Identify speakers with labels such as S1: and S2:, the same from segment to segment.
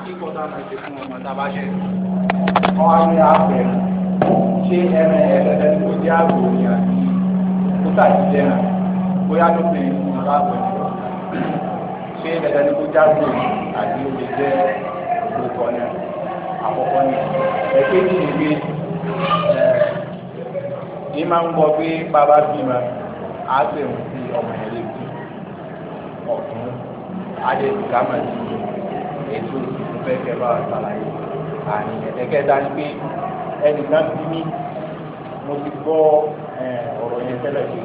S1: Àkíkọ̀ tá a máa ṣe fún ọmọ tá a bá ṣe. Wọ́n á ní àpẹ̀ ṣé ẹran ẹ̀ẹ́dẹ̀ẹ́dẹ́ tó jẹ́ àgbò ní àti kó tàbí jẹ́ràn bóyá ló pè é fún aláàbò ṣé dandan ni kó jágbó àti ó lè jẹ́ òkò ní àkọ́kọ́ ní. Ẹ̀kejì ni pé ní máa ń gbọ́ pé bàbá bímọ á pè wọ́n sí ọmọ yẹn létí ọ̀tún adé kámà sí ètò ìfẹ́ kẹfà ṣàlàyé àní. Ẹ̀kẹta ni pé ẹnìkan bí mi mo ti gbọ́ ọ̀rọ̀ yẹn tẹ́lẹ̀ pé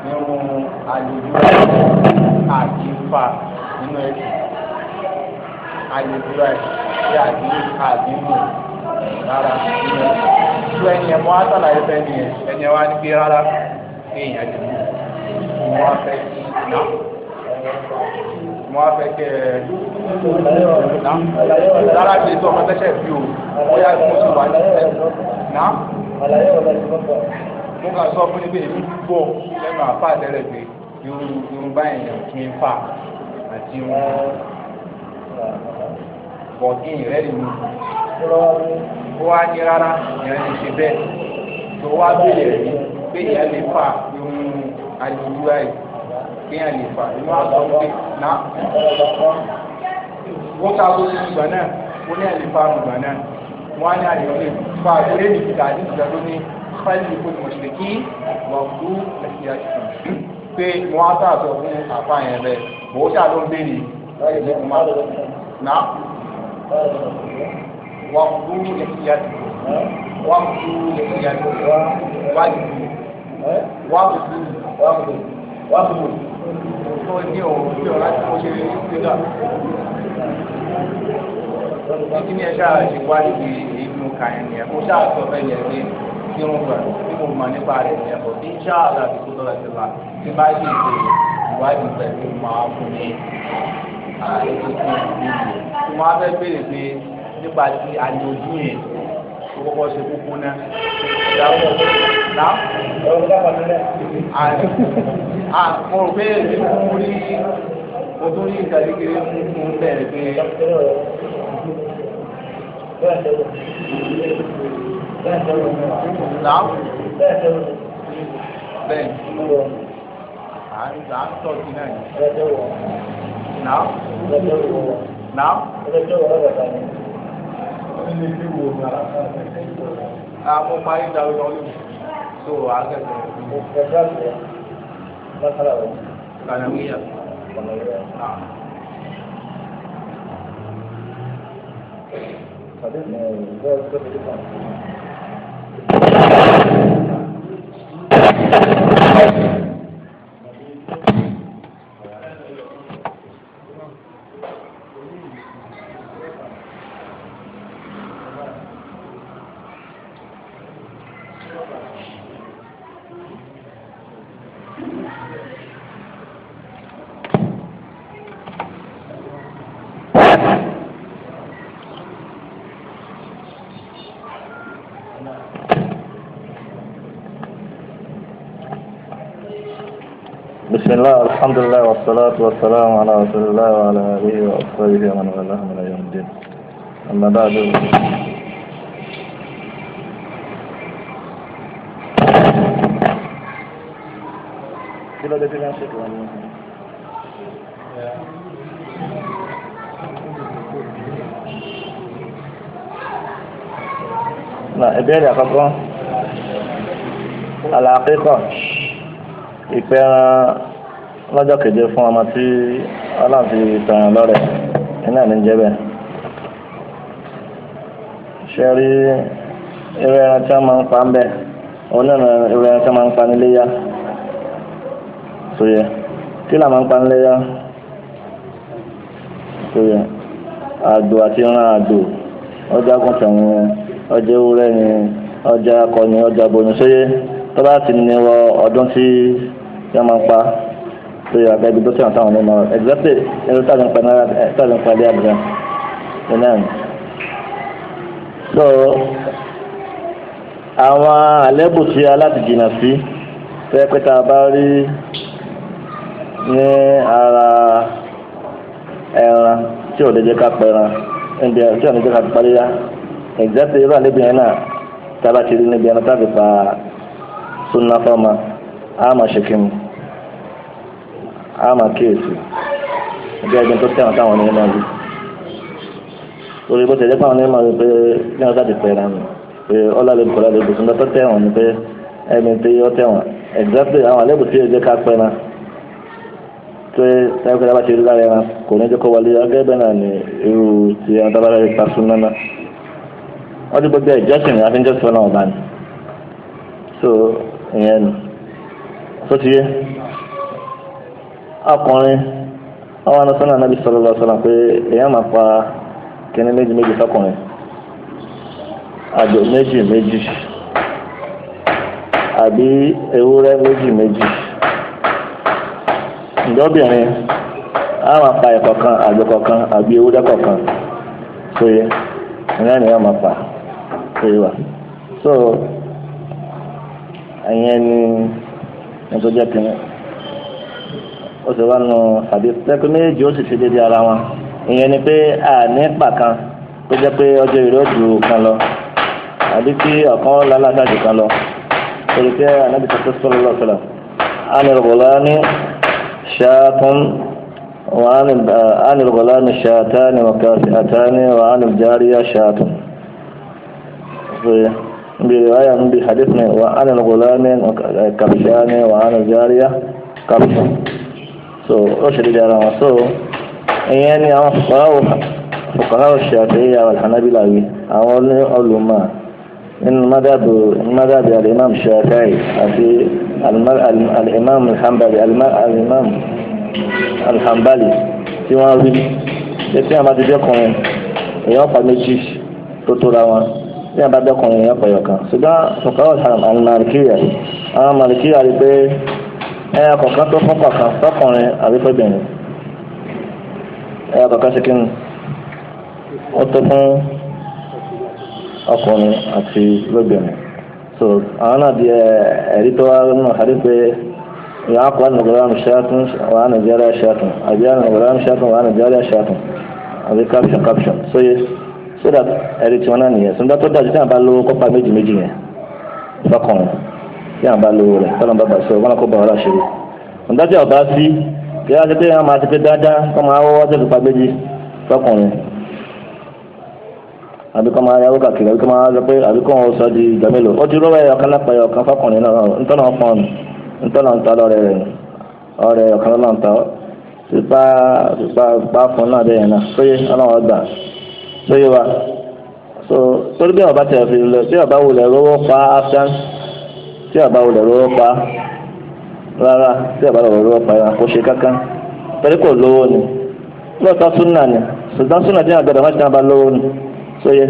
S1: nínú àlejò àti fa nínú ẹ̀sìn àlejò àti àti mú rárá nínú ẹ̀sìn. Tó ẹni ẹ̀ mọ́ á ṣàlàyé fẹ́ ni ẹ̀ ẹni ẹ̀ wá ní pé rárá pé èèyàn ti mú mo wá fẹ́ kí ná mo wá fẹ́ kẹ́ ẹ ná rárá kí ètò ọmọ tẹ́sẹ̀ bí o bóyá mo ti wà ní ẹ̀ ná. Mo kà sọ fún níbi èmi gbọ́ lẹ́nu àfa àtẹ́lẹ̀ pé irun báyìí yẹn kí n fà àti irun bọ̀dí rẹ̀ lè mú. Ó wá ní rárá ìyẹn lè ṣe bẹ́ẹ̀ tó wá béèrè rí pé ìyẹn lè fà irun àlùyúwà yìí kéèyàn lè fà inú àgbà pé ná. Wọ́n ká ló ní ìgbà náà wọ́n ní àlè fà ìgbà náà wọ́n á ní àlè lè fà torí èdè ìgbà àti ìgbà tó ní fáìlì kó ní mọ̀ṣẹ̀lẹ̀kí wà fún ẹ̀sìn àṣìṣe pé wọ́n á sàtọ̀ fún àfa yẹn bẹ́ẹ̀ bó ṣáà ló ń béèrè ná wà fún ẹ̀sìn àṣìṣe wà fún ẹ̀sìn àṣìṣe wà fún wà fún tó ní òun tí ọ̀rá tí mo ṣe rí sí náà. Títí ní ẹ ṣáà ṣe wádìí pé èyí tí mo kà yẹn nìyẹn. Mo ṣáà sọ fẹ́ yẹn pé kí irun gbà tí mo mọ̀ nípa rẹ̀ nìyẹn bọ̀ bí ṣáà láti kó tọ́lá ti la tí bá ṣe ṣe ìwádìí pẹ̀lú máa fún mi ètò tí mo ní ìlú. Tí mo á fẹ́ béèrè pé nípa ti àlè ojú yẹn tó kọ́kọ́ ṣe kókó náà. Náà mo rò pé èmi fún rí mo tún rí nǹkan kékeré fún bẹ́ẹ̀ pé. Náà bẹ́ẹ̀ à ń tọ́ sí náà ni. Náà náà. Mo parí ìdáwó lọ́wọ́ so akẹ́kọ̀ọ́. Kanawiya.
S2: بسم الله الحمد لله والصلاة والسلام على رسول الله وعلى آله وأصحابه ومن والاه من يوم الدين. أما بعد، kí ló dé tí wọ́n ṣètò wọn ní? Náà ìbéèrè àkọ́kọ́, àlàkíkọ̀ ìpẹ́ran lọ́jọ́ keje fún ọmọ tí Ọlọ́run ti tàn lọ́rẹ̀ iná ní jẹ́ bẹ́ẹ̀. Ṣé rí irú ẹran tí wọ́n máa ń pa ń bẹ̀? Òun náà irú ẹran tí wọ́n máa ń pa níléyá. Sóyẹ kí là máa ń pa níléyá? Sóyẹ àgbò àti ìran àgbò, ọjà àgùntàn ni, ọjà ewúrẹ́ ni, ọjà akọni, ọjà aboyún. Sóyẹ tó bá ti ní wọ ọdún tí wọ́n máa ń pa tó yẹ abẹ́bí tó tẹ̀wọ̀n táwọn onímọ̀ exactly ẹni tó ń pa náírà tó ń pa ilé àbúrò ní náà. So àwọn àlébù tí aláti jìnnà sí tó yẹ pé tá a bá rí ní ara ẹran tí ò lè jẹ́ ká pẹran Níbi tí ọ̀nà ìjọba ti parí yá exactly irú àlébù yẹn náà tába ti rí níbi ẹran tábì pa sunna fọ́ọ̀mà á máa ṣe kí ni á máa kíyèsí ẹgbẹ́ ẹgbẹ́ tó tẹ̀wọ̀n táwọn onímọ̀ rí lórí bó ti jẹ́ pé àwọn onímọ̀ rí pé ní ọ̀sán ti pẹ̀lú àmì pé ọlọ́lẹ́bù kọ́ lálébù ṣùgbọ́n tó tẹ̀wọ̀n ni pé ẹni tí ó tẹ̀wọ̀n exactly àwọn àlébù tí ó jẹ́ ká pẹ́ náà tó tẹ́kọ̀ọ́ bá ti rí lára ẹran kò ní jẹ́ kó wọlé ọgẹ́ bẹ́ẹ̀ náà ni irú ti ẹran tó bá rẹ̀ pa súnmọ́ náà wọ́n ti gbogbo ìjọsìn àfi ń jọ́sìn fún ọba ni so ìyẹn ni tó ti yé ọkùnrin ọwọ́ àná sọ́nà anábì sallallahu alaihi wasallam pé èèyàn máa pa kíní méjì méjì fọkùnrin àgbò méjì méjì àbí ewúrẹ́ méjì méjì ǹdọ́bìnrin á máa pa ẹ̀kọ̀kan àgbò kọ̀ọ̀kan àbí ewúrẹ́ kọ̀ọ̀kan sóye ìyẹn ni wọ́n máa pa sóye wa so ìyẹn ni ní tó jẹ́ kínní ó sì wá nù tàbí pẹ́pẹ́ méjì ó sì ṣe déédéé ara wọn ìyẹn ni pé a ní pàkan tó jẹ́ pé ọjọ́ ìró ju kan lọ àbí kí ọ̀kan lálàáfíà jù kan lọ torí pé ànábì tó sọ̀rọ̀ lọ́sọ̀rọ̀ ánìrọ̀gọ̀lá شاة وعن الغلام شاتان وكافئتان وعن الجارية شاة برواية بحديث وعن الغلام كبشان وعن الجارية كبش so ó ṣe dédé ara wọn so ìyẹn ni àwọn fuqaha Shafi'iyya wal Hanabila wí àwọn olùmọ̀ nínú madhabi al-Imam Shafi'i àti al-Imam al-Hanbali al-Imam al-Hanbali tí wọ́n rí ṣé tí wọ́n bá ti dẹ́kùnrin èèyàn pa méjì tó tóra wọn tí wọ́n bá dẹ́kùnrin èèyàn pa ẹyọ̀kan ṣùgbọ́n fuqaha al-Malikiyya àwọn Malikiyya rí pé ẹyà kọ̀ọ̀kan tó fún kọ̀ọ̀kan fọkùnrin àbí fẹ́bìnrin ẹyà kọ̀ọ̀kan ṣe kí ni ó tó fún ọkùnrin àti lóbìnrin so àwọn náà di ẹ̀rí tó wá nínú àdé pé ìyá akọ ànàgbọ́lá ṣáàtún wà á nàìjíríà ṣáàtún àbí ànàgbọ́lá ṣáàtún wà á nàìjíríà ṣáàtún àbí caption caption so yẹ so that ẹ̀rí tí wọ́n náà nìyẹn sọ́dọ̀ tó dájú tí wọ́n bá lówó kópa méjì méjì yẹn fọkùnrin tí àwọn bá lówó rẹ̀ tọ́lọ̀ bá bà sọ wọn kó bá wọn láṣẹ rí ǹdájọ́ ọba sí kí wọ́n ti pé wọ́n máa ti pé dáadáa kọ́ máa wọ́wọ́ tó fi pa méjì fọkùnrin àbí kọ́ máa yáwó kàkiri àbí kọ́ máa sọ pé àbí kọ́ wọn sọ di ìgbà mélòó ó ti rọ́wọ́ ẹ̀yọ̀kan lápá ẹ̀yọ̀kan fọkùnrin náà ntọ́nà fọ́ọ̀nù ntọ́nà ń ta lọ́rẹ́ rẹ̀ ọ̀rẹ́ ẹ̀yọ̀kan lọ́nà ń ta pípa pípa pípa fún náà bẹ́ẹ̀ náà sóyè ọlọ́run ọgbà sóyè wa so torí bí ọba tẹ̀ fi lọ bí ọba wulẹ̀ rówó pa afghan tí ọba wulẹ̀ rówó pa rárá tí ọba wulẹ̀ rówó pa yẹn kò ṣe kankan torí kò lówó ni lọ́ọ̀tà súnà ni ṣùgbọ́n súnà tí àgbàdo má ṣe náà bá lówó ni sóye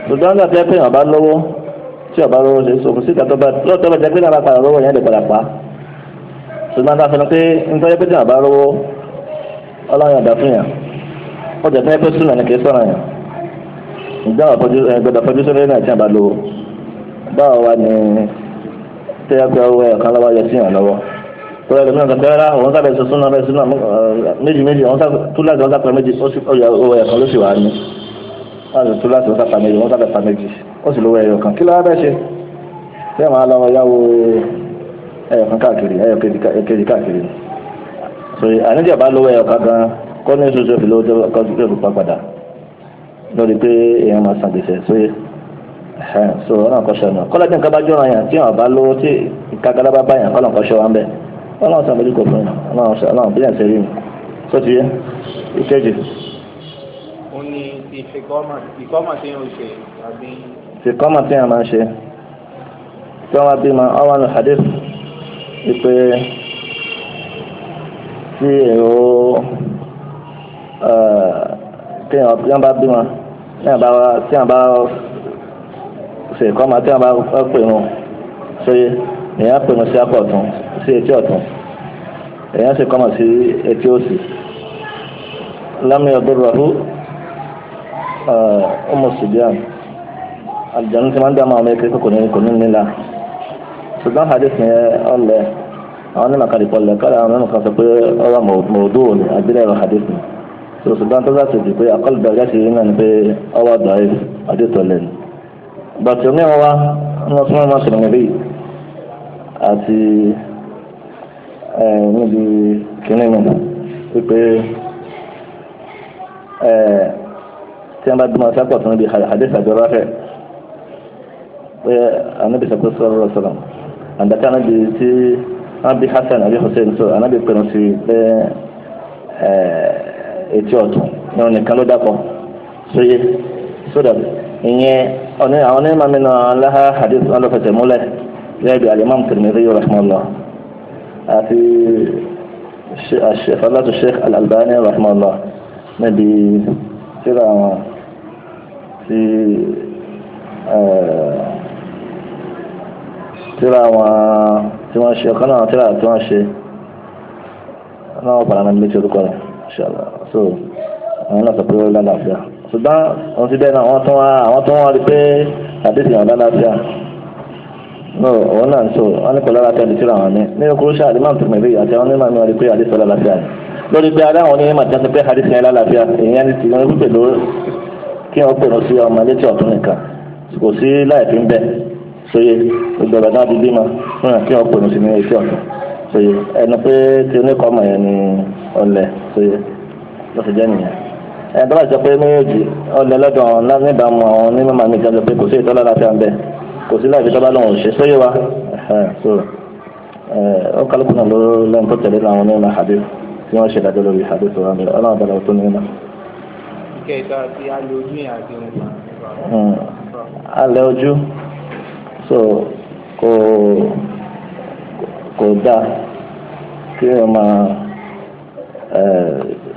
S2: ṣùgbọ́n nígbà tí ẹ pé ọba lówó tí ọba lówó ṣe sọ kò sí ìgbà tó bá lọ́ọ̀tà bá jẹ́ pé náà bá padà lówó yẹn lè padà pa ṣùgbọ́n tá a sọ pé nítorí pé tí ọba lówó ọlọ́run ọ̀dà fún yàn ó jẹ́ pé súnà ni kì í sọ̀rọ̀ yàn ìgbà gbọ́dọ̀ fojú sórí náà tí a bá lówó báwo wá ní tẹ́yà pé ọwọ́ ẹ̀kan lọ́wọ́ yẹ sí yàn lọ́wọ́ tó yẹ lómìnira kan rárá òun sábẹ̀ sọ súnà bẹ́ẹ̀ súnà méjì méjì òun sábẹ̀ túláàsì wọn sábẹ̀ méjì ó sì owó ẹ̀kan ló sì wà ní wọ́n sì túláàsì wọn sábẹ̀ méjì wọ́n sábẹ̀ pa méjì ó sì lówó ẹyọ kan kí ló wá bẹ́ẹ̀ ṣe tẹ́yà máa lọ́wọ́ yáwó ẹyọ kan káàkiri ẹyọ kejì káàkiri so àníjọba bá lówó ẹyọ kan gan kọ́ ní oṣooṣù fi lówó tó fi pa padà lórí pé èèyàn máa san gbèsè sóyè so ọ̀nà àkọ́ṣe ọ̀nà kọ́lá tí nǹkan bá jọ̀ràn yàn tí àwọn bá lówó tí ìkágalá bá bá yàn kọ́lá àkọ́ṣe wa ń bẹ̀ ọlọ́run sàn mójúkọ̀ fún yàn ọlọ́run bí yàn ṣe rí mi tó ti yé ìkejì.
S1: ó ní ti ìkọ́mọ̀ tí yóò ṣe àbí.
S2: ìkọ́mọ̀ tí yàn máa ń ṣe tí wọ́n bá bímọ ọwọ́ nù hadith wípé tí èrò tí wọ́n bá bímọ tí wọ́n bá ṣe ìkọ́mọ tí wọ́n bá pè wọn sóyè èèyàn pè wọn sí apá ọ̀tún sí etí ọ̀tún èèyàn sì kọ́mọ sí etí òsì lámì ọdún rọ̀hú ọmọ sudan àlùjáde tí wọ́n ń dá àwọn ọmọ ẹ̀kẹ́ kò ní nílà ṣùgbọ́n hadith yẹn ọ̀lẹ̀ àwọn onímọ̀ kan dìpọ̀ lẹ̀ kọ́lá àwọn onímọ̀ kan sọ pé ọ̀rọ̀ mọ̀ọ́dọ́ ni àbílẹ̀ ẹ̀rọ hadith ni So ṣùgbọ́n tó bá ti di pé àkọlù dàgbà sí náà ni pé ọwọ́ dàí adétọ̀lẹ̀ ni. Bàtí omi wọn wá wọn fún wọn sọ̀rọ̀ níbí àti níbi kínní mi wípé tí wọn bá dúnmọ̀ sápọ̀ tó níbi hadith àjọ ráfẹ̀ pé anabi sọ pé sọ̀rọ̀ sọ̀rọ̀ àgbàtí anabi tí wọn bí Hasan àbí Hussein sọ anabi pinnu sí pé etí ọ̀tún ní wọn nìkan ló dàpọ̀ sóye so that ìyẹn ọ̀nà àwọn onímọ̀ mi náà láha hadith wọn ló fẹsẹ̀ múlẹ̀ gẹ́gẹ́ bí alimam Tirmidhi rahimahullah àti fadlatu Sheikh Al-Albani rahimahullah níbi tíra wọn tí tíra wọn tí wọ́n ṣe ọ̀kan náà tíra tí wọ́n ṣe náà wọ́n padà náà létí orúkọ rẹ̀ inshallah. So àwọn náà sọ pé ó lálàáfíà, ṣùgbọ́n ohun ti bẹ́ẹ̀ náà àwọn tó wọ́n rí pé àdéhùn yàn lálàáfíà no òun náà so wọ́n ní kò lálàáfíà ní tíra wọn ní nínú kúrú ṣáà àdìmọ́ tó mẹ̀lẹ́ àti àwọn onímọ̀ mi wọ́n rí pé àdéhùn lálàáfíà ni lórí pé ará àwọn onímọ̀ tí wọ́n sọ pé àdéhùn yẹn lálàáfíà èèyàn ti wọ́n pípè ló kí wọ́n pè lọ sí ọmọ létí ọ̀tún nìkan kò sí láì fi ń bẹ̀ sóye gbogbo ọ̀gá náà ti bímọ fún yàn kí wọ́n pè lọ sí ní etí ọ̀tún sóye ẹnu pé tí oníkọ́mọ yẹn ni ọlẹ̀ sóye lọ́sẹ̀ jẹ́ nìyẹn. Ẹ̀ tó bá sọ pé méjèèjì ọlẹ̀ lọ́dọ̀ níbàámu àwọn onímọ̀ mi jẹ́ pé kò sí ìtọ́lá láti à ń bẹ̀ kò sí láì fi tọ́ba lọ́wọ́ ṣe sóye wa so ó kálukú náà ló lẹ́nu tó tẹ̀lé àwọn onímọ̀ hadith tí wọ́n ṣe dájọ́ lórí hadith wa mi ọlọ́run bẹ̀rẹ̀ tó ní náà.
S1: Ìkẹta ti alẹ́ ojú yẹn àti irun gbà.
S2: Alẹ́ ojú so kò dáa kí wọ́n máa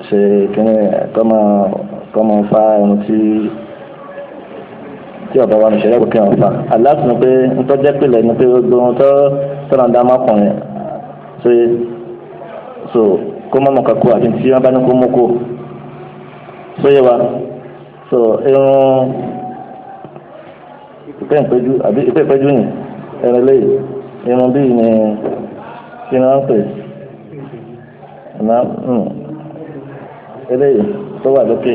S2: ṣe kíní kọ́ máa fa irun tí ọ̀bá wa nìṣẹ́lẹ̀ kò kí wọ́n fa. Aláàtì ni pé ntọ́jẹ́ pìlẹ̀ ni pé gbogbo ohun tó tọ́nà dá mọ́kùnrin ṣe so kó mọ́mọ́ kakó àti tí wọ́n bá ní kó mú kó sóyè wa so irun ìpè ìpéjú àbí ìpè ìpéjú ni ẹran lẹ́yìn irun bíi ni kí ni wọ́n ń pè eléyìí tó wà lókè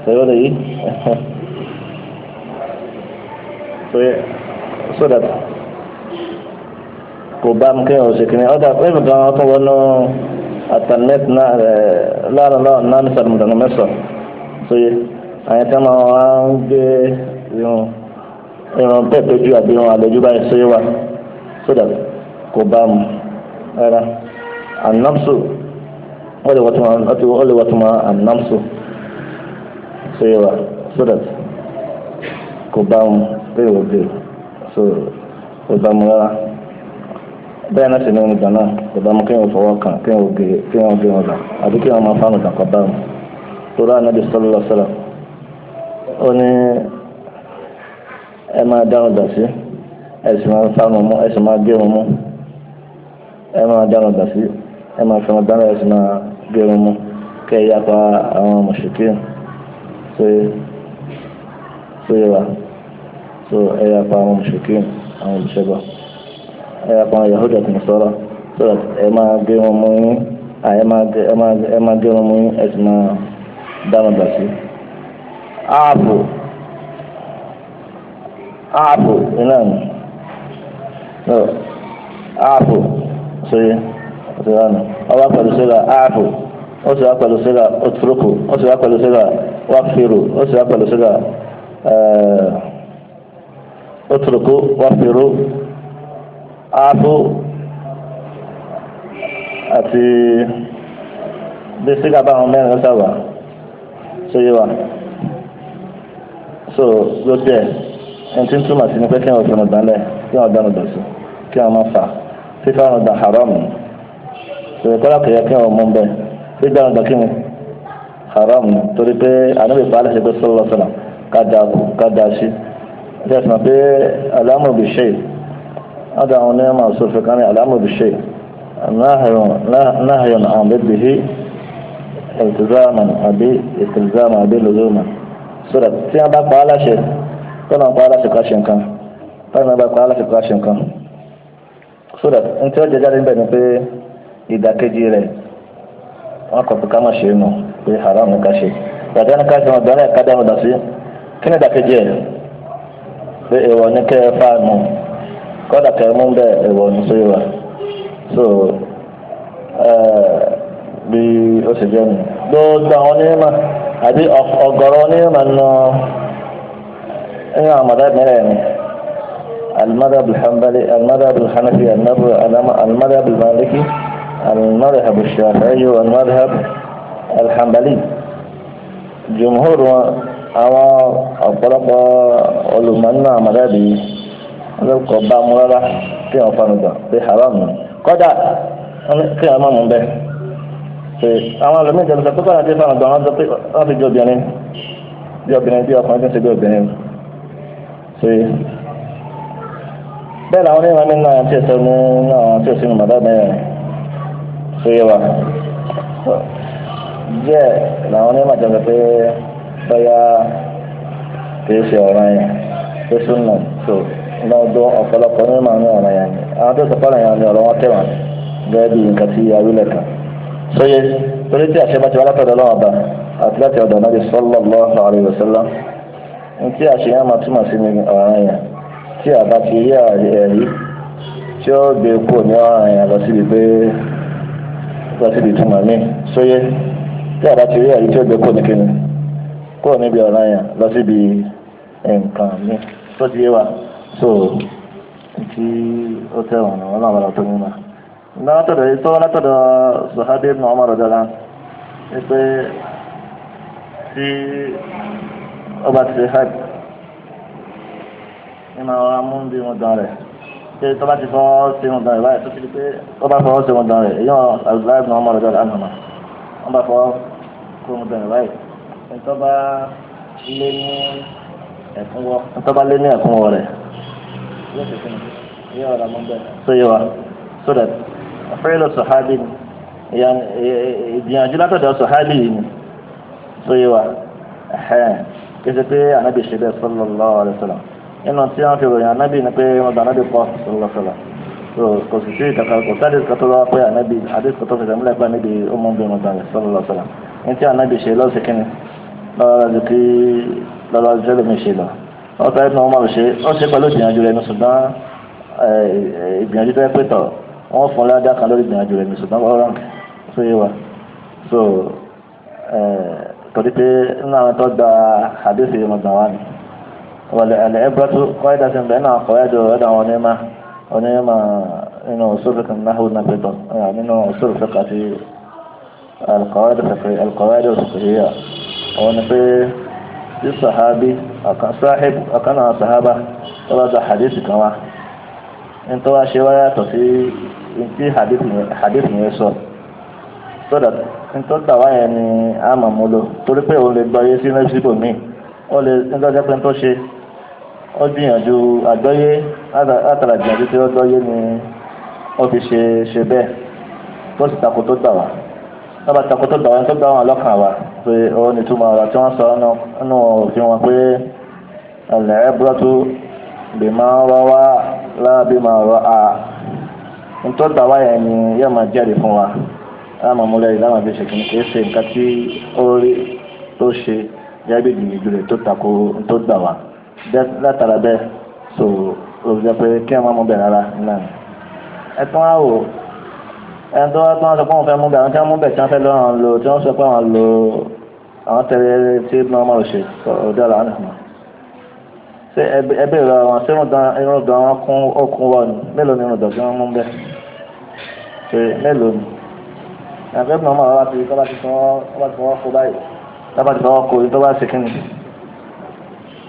S2: sọyọ́ lèyí so that kò bá mu kéèyàn ṣe kìnìún ọ̀dà pé nǹkan wọn tún wọnú àtànẹ́t náà láàrin náà ní sàlùmùdànù mẹ́sàn-án sóye àyẹ̀ tí wọ́n máa ń gbé irun irun bẹ́ẹ̀ péjú àbí irun àlejò báyìí sóye wa so that kò bá mu rárá anamso ó lè wọ́túmọ̀ anamso sóye wa so that kò bá mu bẹ́ẹ̀ wò dé so kò bá mu rárá bẹ́ẹ̀ náà sì ní ìgbà náà kò bá mu kéèyàn fọwọ́ kàn kéèyàn gé wọn gbà àbí kéèyàn máa fáwọn ìgbà kan bá mu torí Ànábì sallallahu alaihi wasallam ó ní ẹ máa dáhùn dà sí ẹ sì máa fáwọn mú ẹ sì máa gé wọn mú ẹ máa dáhùn dà sí ẹ máa fi wọn dáná ẹ sì máa gé wọn mú kẹ́ ẹ yapa àwọn mùṣírikí ṣe wa so ẹ yapa àwọn mùṣírikí àwọn olùṣègùn ẹ yapa àwọn Yahudi àti Nasara so that ẹ máa gé wọn mú yín ẹ máa gé wọn mú yín ẹ sì máa dáná dà sí. Áàpù áàpù iná ni áàpù sóye ọ̀sẹ̀ ọba pẹ̀lú síra áàpù ó sì wá pẹ̀lú síra òtúrúkù ó sì wá pẹ̀lú síra wáfìrù ó sì wá pẹ̀lú síra òtúrúkù wáfìrù áàpù àti bí sígá bá àwọn mẹ́rin lọ́sàwà sóye wa so lójú ẹ̀ ẹni tí ń túmọ̀ sí ni pé kí wọ́n fi ọ̀nà dánlẹ̀ kí wọ́n dáná dọ̀sí kí wọ́n máa fà fífa ọ̀nà dàn haram so ìkọ́lá kìí kí wọ́n mú bẹ́ẹ̀ gbígbà ọ̀nà kí ni haram torí pé ànábì pa aláṣẹ pé sọ́lọ́ sọ́lá ká da kú ká da sí ẹ ṣe pé alámù bí ṣe ọ̀dọ̀ àwọn onímọ̀ sọ̀fẹ̀ kan ní alámù bí ṣe náhayọ̀n àwọn bẹ́ẹ̀ bìí iltizaman àbí iltizaman àbí luzuman so that tí wọ́n bá pa aláṣẹ tọ́nà pa aláṣẹ ká ṣe nǹkan tọ́nà bá pa aláṣẹ ká ṣe nǹkan so that n tí wọ́n jẹ jáde níbẹ̀ ni pé ìdàkejì rẹ̀ Wọ́n kọ̀ pé ká má ṣe é nù, pé haram ní ká ṣe. Gbàdá ní ká ṣe wọn gbọ́dọ̀ ká dáhùn dàn sí. Kí ni ìdàkejì ẹ̀? Pé èèwọ̀ ní kẹ́ ẹ fà mù, kọ́dà kẹ́ ẹ mú bẹ́ẹ̀, èèwọ̀ ní sóyè wa. So bí ó ṣe jẹ́ nù, gbogbo àwọn onímọ̀ àbí ọ̀gọ̀rọ̀ onímọ̀ nù nínú àwọn mọ̀dá mẹ́rẹ̀ẹ̀rin: المذهب الحنبلي، المذهب الحنفي، المذهب المالكي، المذهب الشافعي، والمذهب الحنبلي. جمهور àwọn ọ̀pọ̀lọpọ̀ olùmọ̀ nínú àwọn mọ̀dábì ọlọ́kọ̀ bá mú rárá kí wọ́n fanu gbà pé haram ni, kódà kí wọ́n má mú bẹ́ẹ̀. Ṣe àwọn ẹlòmíín jẹ́ sọ pé kọ́ńtà tí fanu gbà wọ́n sọ pé wọ́n fi jọ obìnrin bí obìnrin, bí ọkùnrin tó ń ṣe bí obìnrin. Ṣe bẹ́ẹ̀ làwọn onímọ̀ nínú àwọn tí ò sọ nínú àwọn tí ò sínú mọ̀dábì mẹ́rin ṣe yé wa díẹ̀ làwọn onímọ̀ jẹ́ sọ pé bóyá kìí ṣe ọ̀ràn yẹn, pé súnà. So lọ́dún ọ̀pọ̀lọpọ̀ ní màá ní ọ̀ràn yẹn ni àwọn tó sọpọ́ ọ̀ràn yẹn ni ọ̀rọ̀ wọn tẹ̀wọ̀n gẹ́gẹ́ bí nǹkan tí awílẹ̀ kan sóye, torí tí àṣẹ bá ti wá látọ̀dọ̀ Ọlọ́run Ọba àti láti ọ̀dọ̀ Ànábì sallallahu alaihi wasallam, ní tí àṣẹ yẹn máa túmọ̀ sí ní ọ̀ràn yẹn, tí a bá ti rí ẹ̀rí tí ó gbé kúrò ní ọ̀ràn yẹn lọ síbi pé lọ síbi ìtumọ̀ míì sóye, tí a bá ti rí ẹ̀rí tí ó gbé kúrò ní kíni, kúrò níbi ọ̀ràn yẹn lọ síbi nǹkan mi tó ti yé wa. So tí ó tẹ̀wọ̀n náà wọn náà wà tó mímọ́ látọ̀dọ̀ tó látọ̀dọ̀ sọ̀hábí ibn Umar radiyallahu anhu pé tí ọba ti ṣe hajj ní máa wá mú bí wọn dán rẹ̀, pé tó bá ti fọwọ́ sí wọn dán rẹ̀ báyìí, tó ti di pé ó bá fọwọ́ sí wọn dán rẹ̀, èyí wọn Abdullahi ibn Umar radiyallahu anhu wọn bá fọwọ́ kó wọn dán rẹ̀ báyìí, ntọ́ba lé ní ẹ̀kúnwọ́, ntọ́ba lé ní ẹ̀kúnwọ́ rẹ̀ yóò ṣe kí ni yóò rà mọ́ bẹ́ẹ̀. So yé wa, so that fẹ́rẹ́ sọ̀hábì ìgbìyànjú látọ̀dọ̀ sọ̀hábì yìí ni. So yé wa, kí ṣe pé ànábì ṣe bẹ́ẹ̀ sallallahu alaihi wasallam. Nínú tí wọ́n fi ròyìn ànábì ni pé wọ́n gba ànábì pọ̀ sallallahu alaihi wasallam. So kò sì sí ìkàkà, kò sí àdéhùn kan tó lọ́wọ́ pé ànábì, àdéhùn kan tó fẹsẹ̀ múlẹ̀ pé ànábì ó mú bí wọn gbà sallallahu alaihi wasallam. Ní tí ànábì ṣe lọ́sẹ̀ kínní lọ́wọ́ kí lọ́wọ́ jẹ́lómi ṣe lọ ọ̀tọ̀ ẹ̀sìn wọn máa ṣe ó ṣe pẹ̀lú ìgbìyànjú rẹ̀ ní, ṣùgbọ́n ìgbìyànjú tó yẹ pé tọ̀ wọ́n fún ládàá kan lórí ìgbìyànjú rẹ̀ ní, ṣùgbọ́n wọ́n ránkì tó yé wa. So torí pé nínú àwọn tó gba àdéhùn yìí gbà wá ni wọlé ẹ̀lẹ́ ẹ̀bùrọ̀tù kọ́ ẹ̀dá sí bẹ́ẹ̀ náà kọ́ ẹ̀dọ̀ ẹ̀dọ̀ àwọn onímọ̀ nínú usul fiqh náà náà pé tọ̀ nínú usul fiqh àti al-qawaid al-fiqhiyya, àwọn ni pé tí sàhábí sáhib ọ̀kan náà sàhábà tó bá gba hadith kan wá, nítorí wá ṣe wáyà tọ̀ sí tí hadith yẹn sọ, so that nítorí gbà wáyẹn ni a máa mú lò, torí pé òun lè gbọ́ yé sí mẹ́sìkò míì, ó lè nítorí jẹ́ pé tó ṣe ó gbìyànjú àgbọ́yé látara gbìyànjú tí ó gbọ́yé ni ó fi ṣe ṣe bẹ́ẹ̀, tó sì takò tó gbà wá, lọ́ba takò tó gbà wá, tó gbà wọn lọ́kàn wa pé ó ní túmọ̀ ọ̀rọ̀ tí wọ́n sọ nínú òfin wọn pé al-ibratu bima rawa la bima ra'a, nítorí gbà wá yẹn ni yóò máa jẹ́rìí fún wa, láàmú múlẹ̀ yìí láàmú fi ṣe kìíní, kìí ṣe nǹkan tí ó rí tó ṣe gẹ́gẹ́ bí ìgbìyànjú rẹ̀ tó takò tó gbà wá látara bẹ́ẹ̀. So ó jẹ́ pé kí ẹ má mú bẹ̀ rárá náà ẹ tún wá wò ẹni tó wá tó wá sọ pé wọ́n fẹ́ mú bẹ̀, àwọn tí wọ́n mú bẹ̀ tí wọ́n fẹ́ lọ́rùn lò, tí wọ́n sọ pé àwọn lò àwọn tẹ̀lé tí wọ́n máa ṣe ọ̀dọ́ àlọ́ àná ṣé ẹbí rẹ wọn ṣé irun dán wọn kún okun wọn ni mélòó ni irun dán tí wọ́n mú bẹ̀ ṣe mélòó ni ẹgbẹ́ mi ọmọ wa ti tọ́ bá ti fọwọ́ kó báyìí, tọ́ bá ti fọwọ́ kó yìí, tó bá ṣe kí ni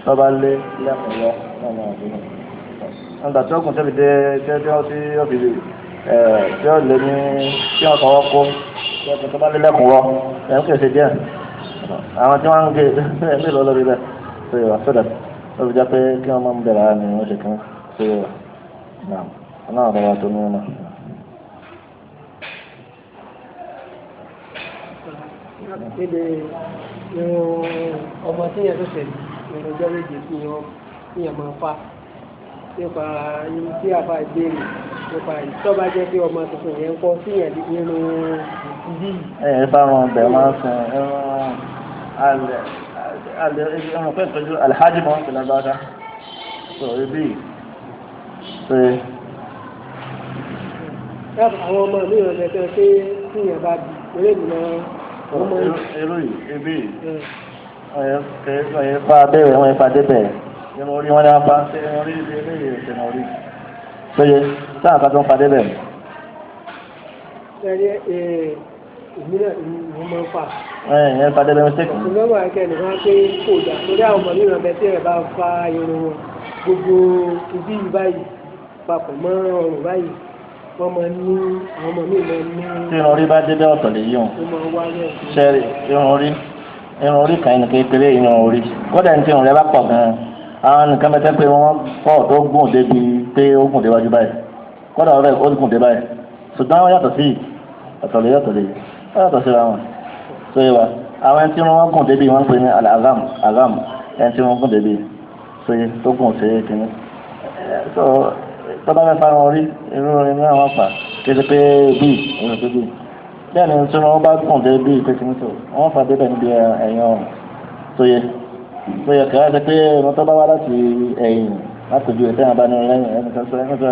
S2: tọ́ bá lé lẹ́kùn lọ náà ní àdúgbò nígbà tí ọkùnrin tẹ́bi dé tí ó fi tí ó lé ní tí wọ́n fọwọ́ kó tí ọkùnrin tó bá lé lẹ́kùn lọ ẹ̀ ń pèsè díẹ̀ àwọn tí wọ́n ń gé mélòó lórí bẹ́ẹ̀ tó yẹ wá sódà ó fi jẹ́ pé kí wọ́n máa ń bẹ̀rẹ̀ ara ni wọ́n ṣe kí wọ́n tó yẹ wá náà náà bàbá tó ní wọn náà.
S3: Níbi irun ọmọ tí yẹn tó ṣe irun ọjọ́ méje tí yẹn máa fa nípa irun tí a fa ìbéèrè nípa ìtọ́ba jẹ́ pé ọmọ tuntun yẹn ń kọ́ sí yẹn irun Ibi yìí.
S2: Ẹ fáwọn ọbẹ̀ máa ń sun ẹran alẹ́ alẹ́ ẹran pẹ́ ìtọ́jú alhaji mọ́ ìpínlẹ̀ bàdá so ibi ṣe.
S3: Àwọn ọmọ mi ò lẹ́tọ̀ pé tíyẹn bá bí eré mi náà wọ́n máa ń.
S2: Irú yìí ibi yìí wọ́n fa abẹ́rẹ́ wọ́n fa débẹ̀ irun orí wọn ni wọ́n fa irun orí ibi eléyìí ìṣẹ̀nà orí sóye sáà kan tó ń fa débẹ̀.
S3: Ẹ̀rí èmi náà mo máa ń fà.
S2: Ẹ ẹ fa débẹ̀ mistake.
S3: Ṣùgbọ́n wà kẹ́ nìkan pé kò dà torí àwọn ọmọ mi ràn bẹ́ẹ̀ tí ẹ̀ bá fa irun wọn gbogbo ibi yìí báyìí papọ̀ mọ́ ọrùn báyìí wọ́n máa ní àwọn ọmọ mi máa ní.
S2: Tí irun orí bá débẹ̀ ọ̀tọ̀ lè yí wọn.
S3: Ó máa wá lẹ́ẹ̀kan.
S2: Ṣẹ́rí irun orí irun orí kan ẹnìkan kékeré irun orí kódà ní tí irun rẹ bá pọ̀ gan-an àwọn nìkan bẹ́tẹ́ pé wọ́n pọ̀ tó gùn débi pé ó gùn déwájú báyìí kódà ọ̀rẹ́ ó gùn dé báyìí ṣùgbọ́n wọ́n yàtọ̀ sí ọ̀tọ̀ lè yàtọ̀ lè wọ́n yàtọ̀ síra wọn tó yẹ wa àwọn ẹni tí wọ́n gùn débi wọ́n ń pè ní azam azam ẹni tí wọ́n gùn débi tó yẹ tó gùn sí kìíní so tọ́ba fẹ́ fara orí irú orin náà wọ́n fà kéde pé bíi irú pé bíi bẹ́ẹ̀ ni tí wọ́n bá gùn dé bíi pé kìíní tó wọ́n fà débẹ̀ níbi ẹ̀yìn ọ̀rùn tó yẹ tó yẹ kẹ́rẹ́ ṣe pé irun tó bá wá láti ẹ̀yìn láti ojú ẹ̀tẹ́ àbá ní lẹ́yìn ẹni tó sọ ẹni tó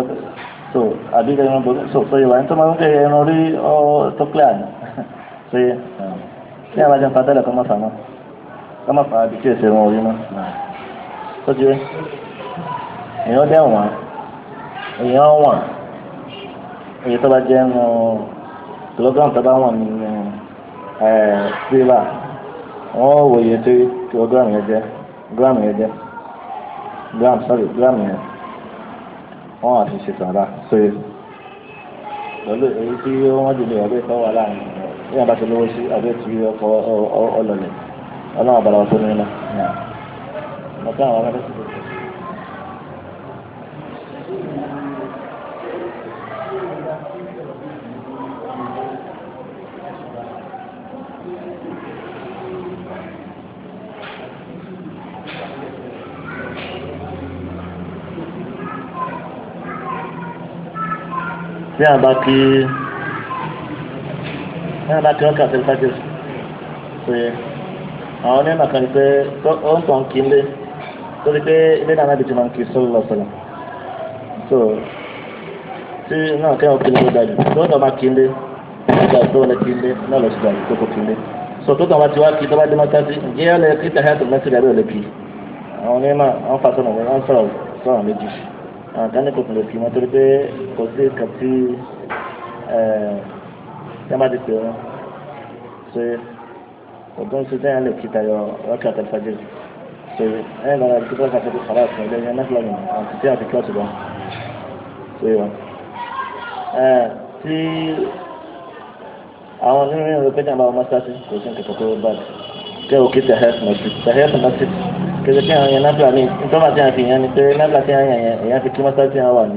S2: so àbí irun bò so tó yẹ wà ní tó máa ń kẹ́ irun orí ọ tó clear ni tó yẹ ní àwọn ajá ń fa tẹ́lẹ̀ kọ́ máa fà náà kọ́ máa fà á bí tí èsì irun orí náà tó ti yẹ èèyàn dẹ̀ wọ̀n èèyàn wọ̀n èyí tó bá jẹ́ nù kilogram tó bá wọ̀n nínú sílvà wọ́n wòye tí kilogram yẹn jẹ́ gram yẹn jẹ́ gram sorry gram yẹn wọ́n wà fi ṣe sàrà sóye pẹ̀lú èyí tí wọ́n jù lè ọ̀bẹ tó wà láàrin ní àbáṣe lówó sí àbẹ́ tí ọkọ̀ ọlọ́lẹ̀ ọlọ́run àbàlà tó ní iná ọ̀tá àwọn ọmọdé ti dé. Tí a bá kí tí a bá kí ọkà sí fájì pé àwọn onímọ̀ kan ní pé ó ń tàn kí nlé torí pé ilé náà náà bí ti máa ń kí sọ́lọ́ lọ́sọ̀lọ́ so tí náà kẹ́hìn kí ló dájú tó ń tàn bá kí nlé ó dájú tó lè kí nlé náà lọ sí dájú tó kó kí nlé so tó tàn bá ti wá kí tó bá dé mọ́tà sí ǹjẹ́ ó lè kí tàhíyà tó mẹ́sì rẹ̀ lè kí àwọn onímọ̀ àwọn fa sọ̀nà wọn sọ̀rọ̀ sọ̀rọ̀ méjì àwọn kan ní kò tún lè kí wọn torí pé kò sí kàtí tí wọ́n bá ti pè wọ́n ṣe ọdún ṣe tẹ́yàn lè kí tayọ rákà àtàlùfájì ṣe ẹ̀yìn lára àti kíkọ́ kàtàkì kàrà àti ẹ̀lẹ́ ẹ̀yìn náà lọ́nà àti tí àti kíláàsì lọ ṣe wọn. Tí àwọn onírúurú rẹ pé ní àbáwọn mọ́ṣáláṣí kò sí nǹkan tó bá kẹ́ òkè tẹ̀hẹ́sì mọ́sí tẹ̀hẹ́sì mọ́sí kẹsì kí àwọn yẹn náfìlà mi nítorí àti àfi yẹn ni pé náfìlà tí àwọn yẹn èèyàn fi kí mọ́ṣáláṣí àwọn wà ní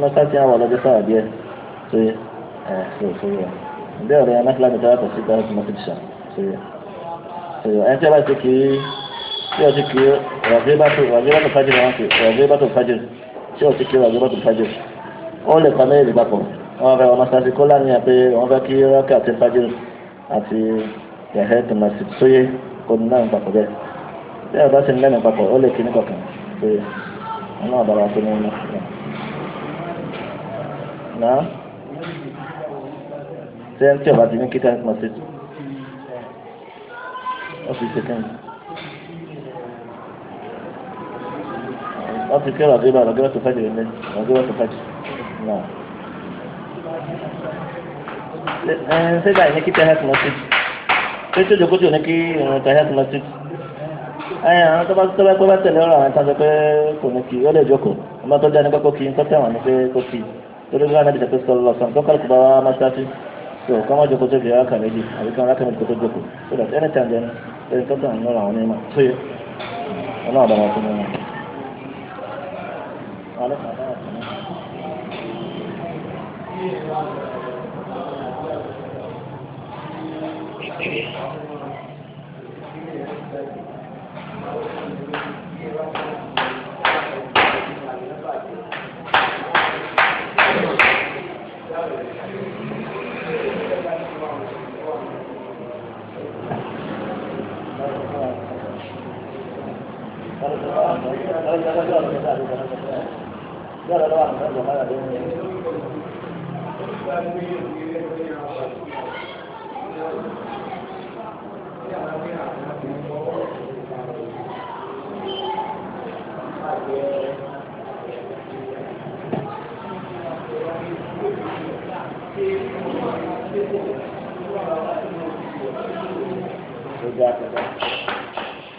S2: mọ́ṣáláṣí àwọn wà lọ́jọ́ sáà díẹ̀ ṣe ẹ̀ ṣe ṣe yẹ ǹdẹ́ ọ̀rẹ́ yẹn náfìlà mi tó yàtọ̀ sí tẹ̀hẹ́sì mọ́sí ṣà ṣe yẹ ṣe yẹ ẹni tí a bá ti kì í tí o ti kì í rọ̀gbé bá tó fájì wọn kì rọ̀gbé bá tó fájì tí o ti kì í rọ̀gbé bá tó fájì ó lè pa méjèèjì papọ̀ wọ́n fẹ́ wọn mọ́ṣáláṣí kó láníyàn pé wọ́n fẹ́ kí rákà àti fájì àti tẹ̀hẹ́sì mọ́sí sóyè kó ní náà papọ̀ bẹ́ẹ̀ bí a bá ṣe ń lẹ́nu papọ̀ ó lè kí ní kọ̀ọ̀kan pé wọn náà bára tó ní iná. Náà ṣé ń tí ọba ti ní kí tẹ́lẹ̀ mọ̀ sí ó fi ṣe kẹ́yìn. Wọ́n ti kí ọ̀rọ̀ àgbébà tó fẹ́ jù ní ọ̀gbébà tó fẹ́ jù. Náà. Ṣé báyìí ní kí tẹ́lẹ̀ mọ̀ sí? Ṣé tí òjò kójú ní kí ìrìn tẹ́lẹ̀ mọ̀ sí? Ẹyìn àwọn tó bá tó bá pẹ́ bá tẹ̀lé ọ̀rọ̀ àwọn tó ń sọ pé kò ní kí ó lè jókòó ọmọ tó dání pé kó kí n tó tẹ̀wọ̀n ní pé kó kí torí bí wọn náà bí sọ pé lọ sọ tó kálukú bá wá mọ́ṣáláṣí so kọ́ mọ́ jókòó tó fi rákà méjì àbí kí wọ́n rákà méjì kó tó jókòó so that anytime then ẹni tó tẹ̀wọ̀n lọ́rọ̀ àwọn onímọ̀ tó yẹ ọlọ́run àbára tó ní wọn.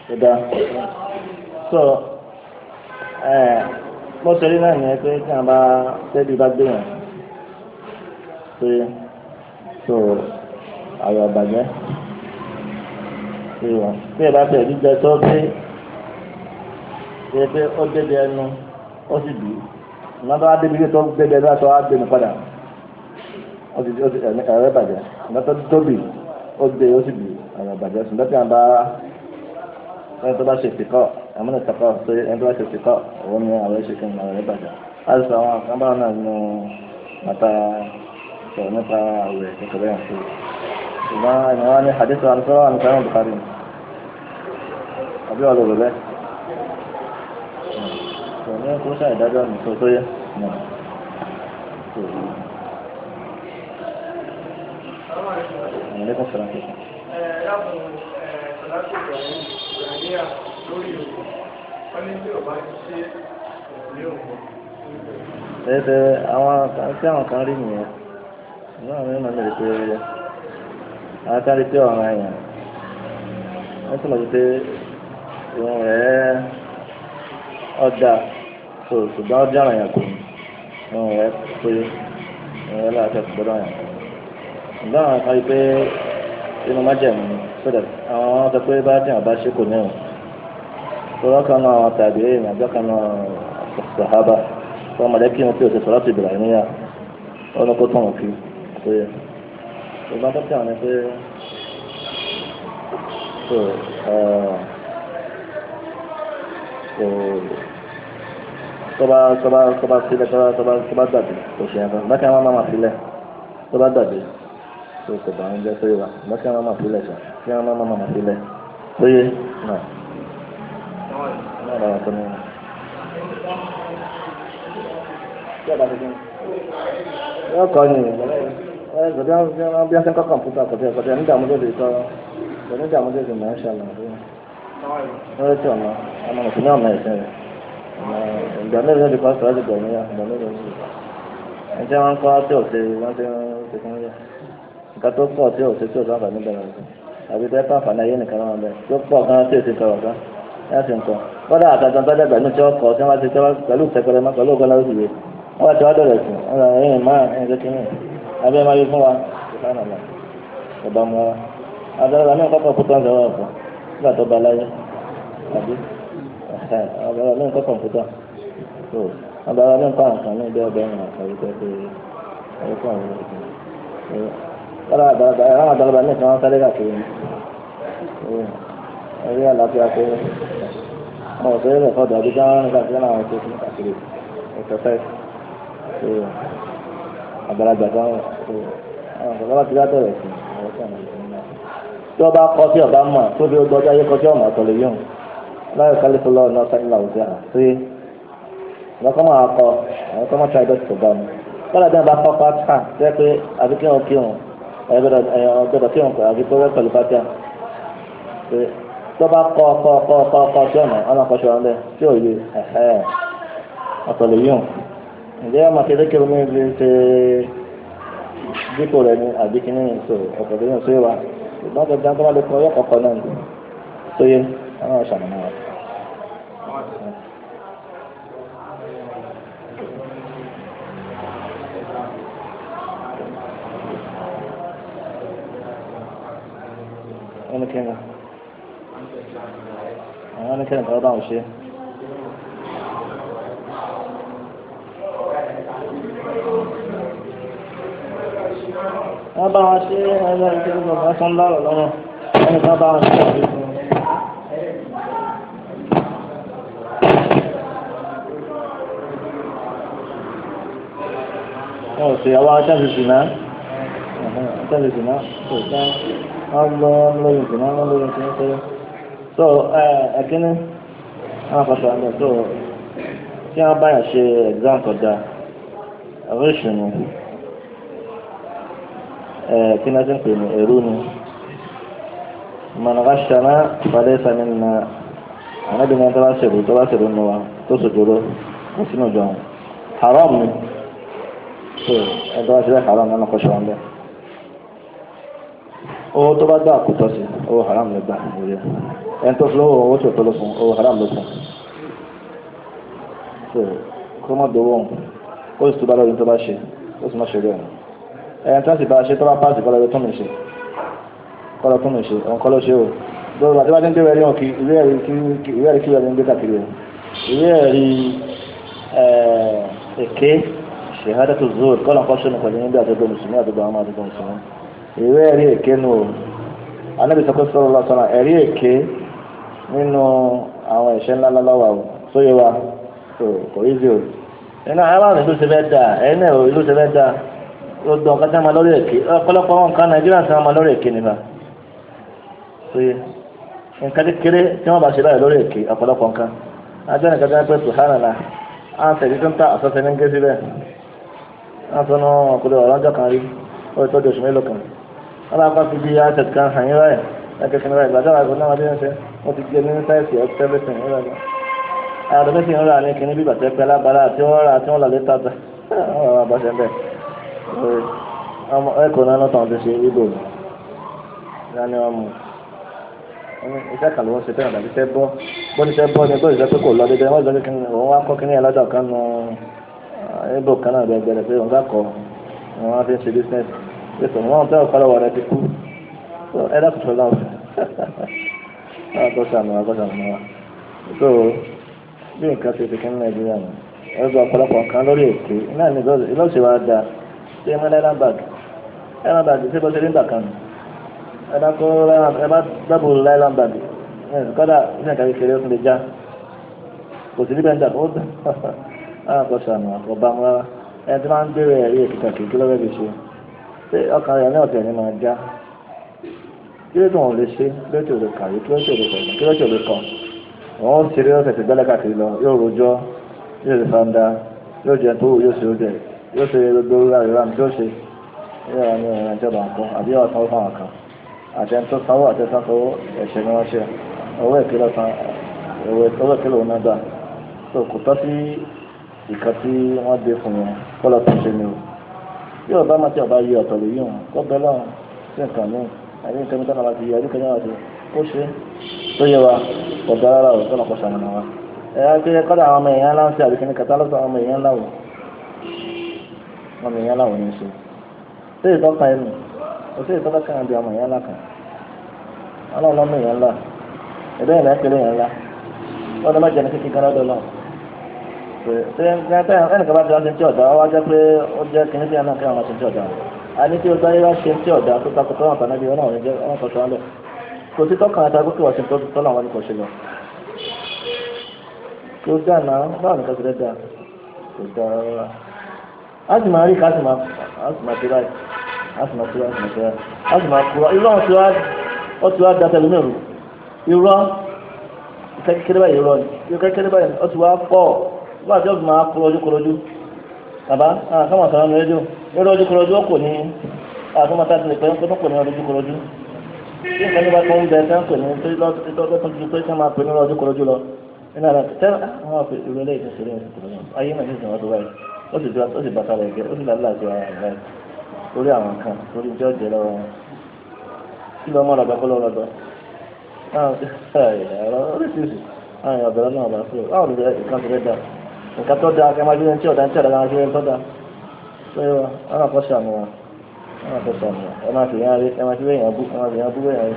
S2: Kódà so bó ṣe rí náà nìyẹn pé tí wọn bá tẹ́bí bá gbé yàn pé so àyọ̀ àbàjẹ́ pé wọn tí ẹ bá tẹ̀ jíjẹ tó pé ṣe pé ó débi ẹnu ó sì bì í ìgbà tó wá débi tó débi ẹnu tó wá gbé mi padà ó ti ẹ̀rọ ìbàjẹ́ ìgbà tó tóbi ó dé ó sì bì í àyọ̀ àbàjẹ́ ṣùgbọ́n tí wọn bá ẹni tó bá ṣe ìsìkọ́ àmúlò ìsìkọ́ tó ẹni tó bá ṣe ìsìkọ́ òun ni àwọn ẹ̀ṣẹ̀ kí ni àwọn ìbàjẹ́ láti sọ àwọn àkànbá náà nínú bàtà sọ̀rọ̀ nípa àwẹ̀ kékeré yẹn tó ṣùgbọ́n ẹni wọn ní hadith wa sọ́rọ̀ àmì sọ́rọ̀ Bukhari àbí wà lóru bẹ́ẹ̀ tó ní kó sáà ìdájọ́ mi tó tó yẹ náà tó. Aleykum salaam.
S1: Nàìjíríà lórí òkú wọ́n ní tí ò bá ti ṣe òní òkú.
S2: Ẹsẹ̀ àwọn tí àwọn kan rí nìyẹn náà ní màmí rí pé àwọn kan rí pé ọ̀ràn ẹ̀yàn wọ́n sì mọ̀ sí pé ìwọ̀n rẹ̀ ọ̀dà tó ṣùgbọ́n ọjà ọ̀ràn yẹn kò ní ìwọ̀n rẹ̀ pé ìwọ̀n rẹ̀ láti ẹ̀kọ́ gbọ́dọ̀ yẹn kò ní. Ṣùgbọ́n àwọn kan rí pé inú májẹ̀mú ni so that àwọn sọ pé bá dín àbá ṣe kò ní o tọ́lá kan náà àwọn tàbí èèyàn àjọ kan náà sàhábà tó mọ̀lẹ́kí wọn tí o ti sọ̀rọ̀ ti bìrà níyà wọn ní kó tán òkè tó yẹ ṣùgbọ́n tó tẹ̀ wọ́n ni pé so tó bá sílẹ̀ tó bá gbàgbé kò ṣe yẹn bákan wọn máa sílẹ̀ tó bá gbàgbé tó kò bá ń jẹ́ sóyè wa bákan wọn máa sílẹ̀ sọ kí wọn máa máa sílẹ̀ sóyè náà náà lọ́wọ́ tó ní. Yóò kọ́ ni ẹ gbọ́dọ̀ bí wọ́n ṣe ń kọ́ kọ̀ǹpútà kọ̀tẹ́ kọ̀tẹ́ nígbà mọ́tò ti sọ nígbà mọ́tò ti mọ̀ ẹ́ ṣàlàyé wọ́n lè tí ọ̀nà ọmọ mùsùlùmí ọ̀nà ẹ̀sìn rẹ̀ ìgbà mélòó ló ti kọ́ sọ̀rọ̀ ti gbẹ̀mí yá ìgbà mélòó ló ti kọ́ ẹni tí wọ́n ń kọ́ tí ò ṣe wọ́n ti ń ṣe fún yá nǹkan tó pọ̀ tí ò ṣe tí ò sáfà níbẹ̀ lọ sí àbí tẹ́ pàǹfààní ayé nìkan náà bẹ́ẹ̀ tó pọ̀ gan tí ò ṣe kọ̀rọ̀ gan ẹ̀ sì ń kọ́ kọ́dà àtàtàn tó dàgbà ní tí wọ́n kọ́ tí wọ́n ti tẹ́ pẹ̀lú ìtẹ́pẹrẹ mọ́ pẹ̀lú ògbọ́n lóṣù yìí wọ́n bá ti wá dọ̀rẹ̀ sùn wọ́n lọ ẹ̀yìn máa ẹ̀yìn tó kíní àbí ẹ̀ máa yí fún wa ọba mu wa àtàlà ní nǹkan kọ̀ǹpútà ń sọ̀rọ̀ ọ̀pọ̀ nígbà tó ba láyé àbí àbára ní nǹkan kọ̀ǹpútà tó àbára ní nǹkan àǹfààní bí ọbẹ̀ ẹ̀rìn àkàrí tó ṣe ẹ̀rọ fún àwọn ọmọ rárá àgbàlagbà ẹ̀rọ àgbàlagbà ní nǹkan wọn sáré káàkiri ni ẹ̀rí àlàáfíà pé wọn ò sẹ́yìn lẹ́kọ̀ọ́ dàbí káwọn nígbà tí wọn ṣe fún káàkiri exercise tó àgbàlagbà táwọn àwọn àgbàlagbà ti látọ̀rẹ̀ sí ọ̀rọ̀ tí àwọn ìṣẹ̀lẹ̀ náà tí wọ́n bá kọ́ sí ọ̀bá mọ̀ tó fi gbọ́dọ̀ ayé kọjá ọ̀mọ̀ ọ̀tọ̀ lè yóò láyọ̀ kálífù lọ́wọ́ náà sáré làwọn sí àná sí àwọn kọ́ máa kọ àwọn kọ́ máa try best to bá mu kọ́lá bí wọ́n bá kọ́ pátá tẹ́ pé àbí kí wọ́n kí wọn ẹ̀yọ́ kí wọn kọ́ àbí kó wẹ́ pẹ̀lú pátá pé tó bá kọ́ kọ́ kọ́ kọ́ kọ́ sí ọ̀nà ọ̀nà kọ́ṣọ́ wọn bẹ́ẹ̀ tí ò yé ẹ̀hẹ́ ọ̀tọ̀ lè yóò ǹjẹ́ ọmọ kékeré mi fi ṣe dípò rẹ̀ ni àbí kíní so ọ̀tọ̀ lè yóò ṣe wa ṣùgbọ́n tó dáńtọ́ máa lè kọ́ ọyọ́ kọ̀ọ̀kan náà ni sóyè àwọn ọ̀ṣàmùnà wa. Wọ́n kí ni àwọn ní kí ni kọ́ bá wọn ṣe. Wọ́n bá wọn ṣe ẹgbẹ́ ìṣẹ́ ìgbọ̀n bá sọ ń lọ́rọ̀ lọ́rọ̀ wọ́n ní ká bá wọn ṣe ìṣẹ́ wọn ò sì àwọn aṣáṣe náà aṣáṣe náà kò sá wọn lọ lóyún sí náà wọn lóyún sí náà sọ so ẹkíní Àwọn kan sọ̀rọ̀ tó tí wọ́n bá yàn ṣe exam tó dáa, àwọn ìṣúná kí ni wọ́n ti ń pè ní ẹ̀rú ni. Man ghashana falaysa minna. Ànábì ní tó bá ṣèrú nù wa tó sòjòrò kó sínú ìjọ wọn. Haram ni. So ẹni tó bá ṣe bẹ́ẹ̀ haram náà kọ́ ṣe wọn bẹ́ẹ̀. Owó tó bá gbà kò tọ́ sí, owó haram ló gbà lórí ẹ̀. Ẹni tó fún owó tó tó ló fún, owó haram ló fún. So kó má dowó òun, kó sì tó bá lórí tó bá ṣe, ó sì má ṣe rí ọ̀hún. Ẹni tó sì bá ṣe tó bá pàṣẹ kọ́ lọ́dún tó mi ṣe. Kọ́ lọ́dún tó mi ṣe, òun kọ́ ló ṣe o. Lórí àti bá ti ń gbé ẹ̀rí wọn kí ìwé ẹ̀rí kí ìwé ẹ̀rí ń gbé káàkiri o. Ìwé ẹ̀rí èké ṣèhádàtú zuhud kọ́ lọ́n kọ́ ṣe nìkan níbi àtọ́gbọ́ mùsùlùmí àtọ́gbọ́ àwọn àtọ́gbọ́ mùsùlùmí. Ìwé ẹ̀rí èké nù o. Anábì sọ́kọ́ sọ́rọ́ lọ́sọ̀rọ̀ ẹ̀rí èké nínú àwọn ẹ̀ṣẹ̀ ńlá lọ́wọ́ o. Sóyè wa tó kò í zi o. Nínú àwọn ìlú ṣe fẹ́ dà ẹ̀yin náà ìlú ṣe fẹ́ dà gbogbo nǹkan tí wọ́n máa lórí èké ọ̀pọ̀lọpọ̀ nǹkan Nàìjíríà tí wọ́n máa lórí èké nípa. Sóyè nǹkan kékeré tí wọ́n bá ṣe báyìí lórí èké ọ̀pọ̀lọpọ̀ nǹkan. Ajá nìkan tí wọ́n pẹ́ sùhánàlá à ń tẹ̀lé tó ń ta àsọ̀tẹ̀ ní gé síbẹ̀. Wọ́n sọ náà ọkùnrin ọ̀rọ̀ ọjọ́ kan rí ó ti tọ́jú oṣù mélòó kan. Wọ́n bá kọ́ fi bí asset kan hàn yín báyìí ẹ̀kẹ́ kìnìún báyìí gbàdúrà àgbọn náà wọ́n ti ń ṣe wọ́n ti gé ní sáìsì everything ní ìrọ̀lẹ́. Àwọn ọ̀dọ́ sì ń rà ní kinní bí bàtẹ́ pẹ́ lábala tí wọ́n rà tí wọ́n là lé tàtà wọ́n rà bá ṣe ń bẹ̀. Ẹ̀kọ́ náà lọ́tàn ti ṣe ibo ní wọ́n mú iṣẹ́ kan ló ń ṣe tẹ́lẹ̀ tàbí iṣẹ́ bọ́ bó ní iṣẹ́ bọ́ ni bó ìṣẹ́ pé kò lọ dédé wọ́n sọ pé òun wá kọ́ kínní ẹlọ́dọ̀ kan nu ibo kan náà bẹ̀rẹ̀ pé òun ká kọ́ òun wá fi ń ṣe business pé tòun wọ́n tẹ́ ọ̀kọ́ lọ́wọ́ rẹ ti kú ẹ dákun tó láwùjọ náà kọ́ sànù wa kọ́ sànù wa so bí nǹkan ṣe ti kí ní Nàìjíríà nù ẹgbẹ́ ọ̀pọ̀lọpọ̀ nǹkan lórí èké náà ní ìlọ́sẹ̀ wa da ṣé mọ́ nylon bag nylon bag ṣé bó ṣe rí nígbà kan nù ẹ bá kó ẹ bá dábò nylon bag kọ́dà ní ẹ̀ka kékeré ó tún lè já kò sí níbẹ̀ ń dà ó dà á kọ́ sànù àkọ́bá mu rárá ẹni tí wọ́n ń gbére ẹ̀rí èké kàkiri kí ló fẹ́ fi ṣe ṣé ọkàn rẹ̀ ní ọ̀tẹ̀ ni máa já kí ló tó wọn lè ṣe kí ló tó lè kàwé kí ló tó lè kọ̀ọ̀kan kí ló tó lè kọ̀ wọ́n ṣeré ọ̀sẹ̀ tí gbẹ́lẹ́ káàkiri lọ yóò rojọ́ yóò ṣe fanda yóò jẹ tó wù yóò ṣe oúnjẹ yóò ṣe gbogbo rárá tí ó ṣe yóò rà ní ọ̀rọ̀ ìjọba nǹkan àbí yóò sanwó fáwọn kan àti ẹni tó sanwó àti ẹni tó sanwó ẹ̀ṣẹ̀ ni wọ́n ṣe owó èké lọ́sàn owó èké lòun náà gbà tó kò tọ́ sí ìkan tí wọ́n dé fún wọn kó lọ tún ṣe ni o bí ọba máa ti ọba yí ọ̀tọ̀ lè yí wọn kó bẹ́ lọ́run sí nǹkan míì àbí nǹkan mi tọ́nà bá ti yí àbí nǹkan mi ti kó ṣe tó yẹ wa ọ̀dọ́ rárá o tọ́nà kó ṣàmùnà wa. Ẹ á pé kọ́dà àwọn ọmọ èèyàn ńlá ń ṣe àbí kíní kàtá lọ́sọ̀ àwọn ọmọ èèyàn ńlá wò ọmọ èèyàn ńlá wò ní í ṣe. Ṣé ìtọ́ka ẹnu kò sí ìtọ́ka kan bí ọmọ èèyàn ńlá kan ọlọ́run lọ́mọ èèyàn ńlá ẹ̀dọ́ ìlà ìpínlẹ̀ èèyàn ńlá wọ́n má jẹ́ ní kékeré kan lọ́dọ̀ náà. Ṣé ẹnìkan bá ti wá ṣe tí ọ̀dà wá jẹ́ pé ó jẹ́ kíní sí ẹ̀nà kí wọ́n máa ṣe tí ọ̀dà àní tí o gbáyé wá ṣe tí ọ̀dà tó takò tọ́wọ̀n tàbí ẹbí ọlọ́run jẹ́ ọlọ́run kọ̀ọ̀kan wọn lẹ̀ kò sí tọ́kàn àti agbókè wá ṣe tó tọ́lọ̀ wọn ni kò ṣe lọ. Kò dá náà báwo ni kásìrẹ́ dá kò dá rárá. A sì máa rí ká a sì máa ti báyìí a sì máa ti báyìí a sì máa ti báyìí a sì máa kúrò irọ́ ó ti wá da tẹlifíìrù irọ́ kékeré báyìí irọ́ ni kékeré báyìí ó ti wá pọ̀ wọ́n àti ọ̀gbìn máa kúrò ojúkorojú bàbá àkàmọ̀ sọ̀rọ̀ ní rédíò irọ́ ojúkorojú ó kò ní àkàmọ̀ tá a ti lè pẹ́ ń pè ní ojúkorojú tí nǹkan nípa tó ń bẹ tẹ́ ń pè ní tó ju pé kí wọ́n máa pè ní ojúkorojú lọ nínú àná tẹ́ àwọn àpè ìrọ̀lẹ́ ìṣẹ̀ṣẹ̀lẹ̀ ayé náà ní ìsìn wọn tó báyìí ó sì bàtà rẹ̀ gẹ́ ó sì lálẹ́ àti ara rẹ̀ báyìí lórí àwọn kan lórí ìjọ jẹ lọ́wọ́ wọn kí lọ́ mọ́ ọ̀rọ̀gbà kó lọ́ ọ̀rọ̀gbà oríṣiríṣi àwọn èèyàn ọ̀bẹ̀rẹ̀ náà bá fún un báwo ni nǹkan ti fẹ́ dà nǹkan tó dáa kí a máa ṣe tí ọ̀dà tí ọ̀dà máa ṣe tó dáa pé wọn náà kọ́ sàmù wọn wọn náà kọ́ sàmù wọn ẹ máa fi yàn rí ẹ máa fi yàn bú ẹ máa fi yàn bú yàn rí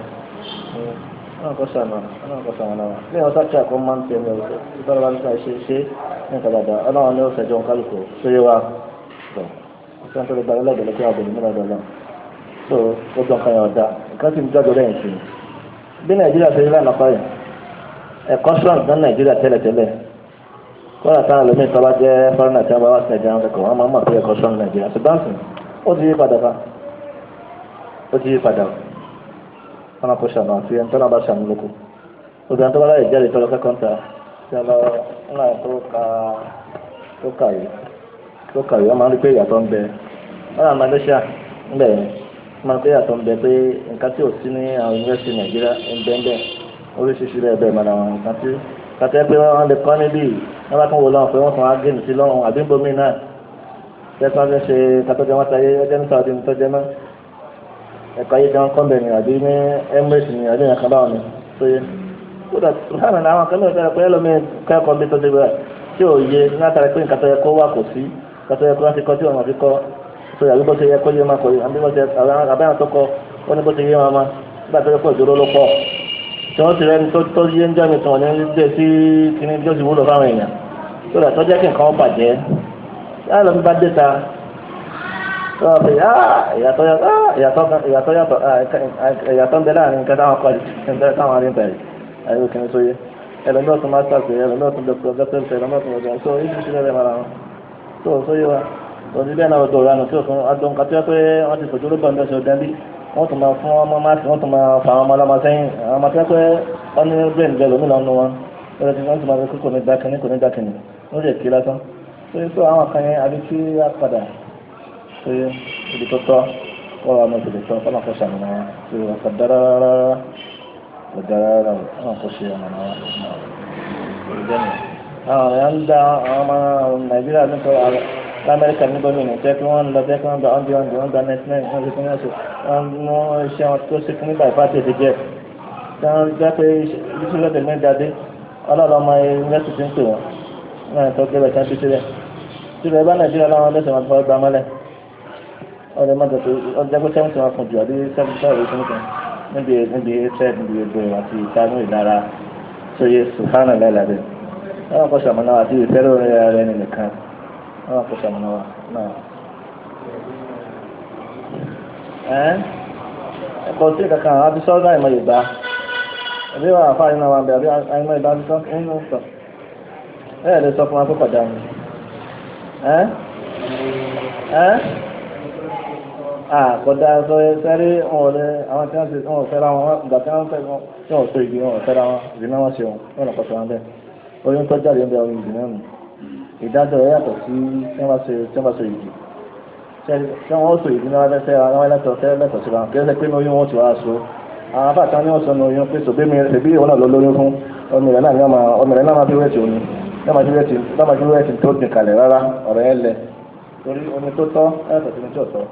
S2: wọn náà kọ́ sàmù wọn wọn náà kọ́ sàmù wọn bí wọn sáà tí àkọ́ máa ń tẹ̀ mí ọ̀sẹ̀ ìtọ́lá bá ń sọ ṣe ṣe ní nǹkan dáadáa ọlọ́run ní ọ̀sẹ̀ jọ kálukú tó yé wa tó ọ̀sẹ̀ tó lè gba ẹlẹ́gbẹ̀ẹ́ lọ́kẹ́ àbẹ̀lẹ̀ mìíràn dọ̀là tó ó dán kan yàn ọ̀dà nǹkan sì ń jáde lẹ́yìn sí i bí Nàìjíríà ṣe rí lánàá kọ́ ẹ̀kọ́ sọ̀rọ̀ ní Nàìjíríà tẹ́lẹ̀tẹ́lẹ̀ kọ́lá táwọn ẹlòmíín tó bá jẹ́ fọ́nrán tí wọ́n bá wá sí Nàìjíríà kẹ́kọ̀ọ́ wọ́n máa ń mọ̀ pé ẹ̀kọ́ sọ́nù Nàìjíríà ṣùgbọ́n sì ó ti yí padà fa ó ti yí padà wọn kò ṣàmù àti ẹni tó náà bá ṣàmù lóko obìnrin tó bá láyè jáde tó lọ kẹ́kọ̀ọ́ ń ta Tí a lọ náà tó kàwé tó kàwé wọ́n máa ń rí pé ìyàtọ̀ ń bẹ. Wọ́n náà Malaysia ń bẹ wọ́n máa ń pé ìyàtọ̀ ń bẹ pé nǹkan tí ò sí ní àwọn yunifásitì Nàìjíríà ń bẹ ń bẹ oríṣiríṣi bẹ́ẹ̀ bẹ́ẹ̀ mọ̀nà àwọn nǹkan tí kàtẹ́ pé wọ́n lè kọ́ níbí wọ́n bá tún wò lọ́wọ́ pé wọ́n tún á gé nìsí lọ́rùn àbí ń bomi náà tẹ́tí wọ́n fi ń ṣe kàtọ́jọ́ wọn tayé ọjọ́ ní Saudi tọ́jọ́ mọ́ ẹ̀kọ́ ayé tí wọ́n kọ́ bẹ̀ ni àbí ní Emirates ni àbí nǹkan báwọn ni sóye kódà sùhánà ní àwọn kan náà fẹ́rẹ̀ pé ẹlòmíín kẹ́kọ̀ọ́ bí tọ́jú bẹ́ẹ̀ tí ò yé látara pé nǹkan tó yẹ kó wà kò sí nǹkan tó yẹ kó wá ti kọ́ tí òun àti kọ́ sóye àbí bó ṣe yẹ kó yé máa kọ̀ yé àbí bó ṣe àbẹ́yàn tó kọ́ ó ní bó ṣe yé wọn máa nígbà tó yẹ kó ìdúró ló pọ̀ tí wọ́n ti rẹ́ni tó yé ń jẹ́ mi tí wọ́n ní gbé sí kíní bí ó ti wúlò fáwọn èèyàn sódà tó jẹ́ kí nǹkan bàjẹ́ yálà ló ń bá dé ta ìyàtọ̀ yàtọ̀ ìyàtọ̀ ń bẹ láàrin nǹkan táwọn kọ́ nǹkan táwọn arí ń bẹ̀rẹ̀ ayé kìíní sóyè ẹlòmí ọ̀tún masters ẹlòmí ọ̀tún doctor ẹlòmí ọ̀tún ọ̀tún so ibi ìṣẹ̀lẹ̀ rẹ̀ mara wọn tó sóyè wa òní bẹ́ẹ̀ náà ọ̀dọ̀ ìranù tí òfin adùn kàtí wọ́n pé wọ́n ti fòjú lóbọ̀ ní ọ̀sẹ̀ ọ̀dẹ́bí wọ́n tún máa fún ọmọ máàsì wọ́n tún máa fa àwọn ọmọ ọlọ́mọ sẹ́yìn àwọn ọmọ tí wọ́n pé wọ́n ní brain jẹ́ lómi lọ́nu wọn lọ́dọ̀ tí wọ́n tún máa fi kò ní gbàkínní kò ní gbàkínní wọ́n lè kí lásán sóyè sọ àwọn kan yẹn àbí kí á padà sóyè ibi tó tọ́ kọ́ ọmọ ìṣẹ̀lẹ̀ tọ́ kọ́ ọmọ ṣàmìnà wọn sóyè wọn kò dára rárá kò dára rárá wọn kò ṣe ọmọ náà àwọn èèyàn ń dá àwọn ọmọ Nàìjíríà nípa lamẹ́ríkà ní gómìnà tẹ́ kí wọ́n lọ tẹ́ kí wọ́n gba ọ́ndí ọ́ndí wọ́n gba 99 wọ́n ṣe kí wọ́n ṣe wọ́n mú iṣẹ́ wọn tó ṣe kí nígbà ìfáàtì ti jẹ́ tí wọ́n jẹ́ pé iṣẹ́ lọ́dẹ̀ ní jáde ọlọ́ọ̀lọ́ ọmọ yunifásitì ń pè wọ́n náà tó gbé bẹ̀tẹ̀ ṣe sílẹ̀ sílẹ̀ bá Nàìjíríà láwọn lẹ́sẹ̀ wọn ti fọwọ́ gba mọ́lẹ̀ ọdẹ mọ́tò tó ọjọ́ pé 70 wọn kùn jù àbí 75 oṣù nìkan níbi níbi hatred níbi gbogbo àti ìtanú ìlara sóye sùhánà lẹ́lẹ́dẹ́ wọn kọ́ sàmúnà àti ìfẹ́ lórí ara ẹni nìkan wọn kọ́ sàmúnà wa náà. Ẹ̀kọ́ sí kankan àwọn abisọ́ náà ìmọ̀ Yorùbá àbí wọn àfa àyìnbá wa bẹ àbí àyìnbá Yorùbá abisọ́ ń sọ ẹ̀ lè sọ fún wa pé kọjá mi. Kọjá sọ sẹ́rí wọn ò lè àwọn tí wọ́n ti wọn ò fẹ́ra wọn ìgbà tí wọ́n fẹ́ wọn tí wọ́n ò so igi wọn ò fẹ́ra wọn ìdí náà wọ́n ṣe wọn wọn lọ́kọ̀ sọ wọn bẹ́ẹ̀ oyún tó jáde ń bẹ oyún ìdí náà nù ìdájọ́ rẹ̀ yàtọ̀ sí tí wọ́n bá so tí wọ́n bá so igi tí wọ́n so igi náà wọ́n fẹ́ wọn lẹ́tọ̀ fẹ́ lẹ́tọ̀ síra wọn kì í ṣe pé oyún wọn ti wá so àwọn afáàtàn ni wọ́n sọ ní oyún pé sòbí mi ṣèbí ìwọ náà ló lóyún fún ọmọ rẹ̀ náà ni ọmọ rẹ̀ náà máa fi wẹ́ẹ̀tì omi náà máa fi wẹ́ẹ̀tì náà máa fi wẹ́ẹ̀tì tó dín kalẹ̀ rárá ọ̀rọ̀ yẹn lẹ torí omi tó tọ́ yàtọ̀ sí omi tí ò tọ́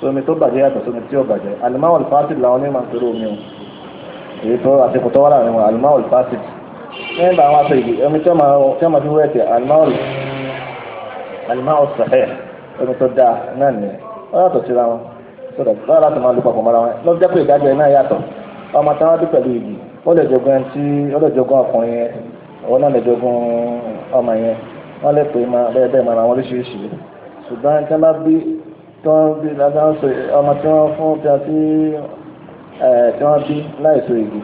S2: omi tó bàjẹ́ yàtọ̀ sí omi tí ò bàjẹ́ alimawul fasid làwọn onímọ̀ ń pèrò omi o èyí tó àsìkò tó wà láàrin wọn alimawul fasid lẹ́yìn bá àwọn aṣọ ìdí omi tí wọ́n máa fi wẹ́ẹ̀tì alimawul sahih omi tó dáa náà nìyẹn wọ́n yàtọ̀ síra wọn sọdọ̀ báwo láti máa lu papọ̀ mọ́ra wọn lọ́jọ́ jẹ́ pé ìdájọ́ iná yàtọ̀ ọmọ tí wọ́n bí pẹ̀lú ìdí ó lè jogún ẹni tí ó lè jogún ọkùnrin yẹn òun náà lè jogún ọmọ yẹn wọ́n lè pè é máa bẹ́ẹ̀ bẹ́ẹ̀ máa àwọn oríṣiríṣi ṣùgbọ́n tí wọ́n bá bí tí wọ́n bí lásán sọ ọmọ tí wọ́n fún tí wọ́n tí tí wọ́n bí láìsọ ìdí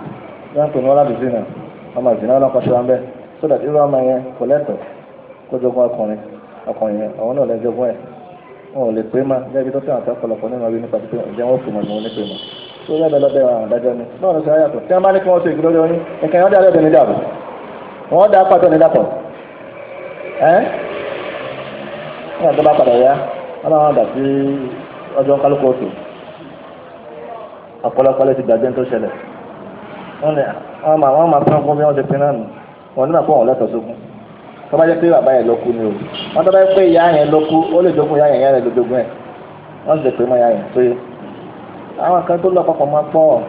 S2: tí wọ́n pè ní wọ́n láti zina ọmọ zina ọlọ́kọ̀ ṣe wọn bẹ́ẹ̀ so that irú ọmọ yẹn kò lẹ́tọ̀ọ́ kó jogún ọkùnrin ọkùnrin yẹn òun náà lè jogún ẹ̀ wọn ò lè pè má gẹ́gẹ́ tó tẹ̀wọ̀n ọ̀pọ̀lọpọ̀ nínú ọdún nípa pípé ǹjẹ́ wọ́n fò mọ̀ ní wọn ní pè mọ́ tó lẹ́bẹ̀ẹ́ lọ́bẹ̀ àwọn àdájọ́ ni báwo ló ṣe ayàtọ̀ tí wọ́n bá ní kí wọ́n ṣe ìgbìlódé oyin nǹkan yẹn dá lẹ́bẹ̀ẹ́ ní dàrú wọ́n dá pàtó ní dàpọ̀ ẹ́ nígbà tó bá padà yá wọ́n náà wọ́n dà sí ọjọ́ kálukú oṣù ọ̀pọ̀lọpọ̀ lè ti gbàgbé tó ṣẹlẹ̀ wọ́n ní wọ́n máa pín ọgbọ́n bí wọ́n ṣe pín náà nù wọ́n ní màpọ̀ wọn lẹ́tọ̀ọ́ sógún tó bá jẹ́ pé bàbá yẹn ló kú ni o wọ́n tó bá jẹ́ pé ìyá yẹn ló kú ó lè jogún ìyá yẹn ìyá yẹn ló jogún ẹ̀ wọ́n sì lè pè mọ́ ìyá yẹn sóye àwọn kan tó lọ papọ̀ máa pọ̀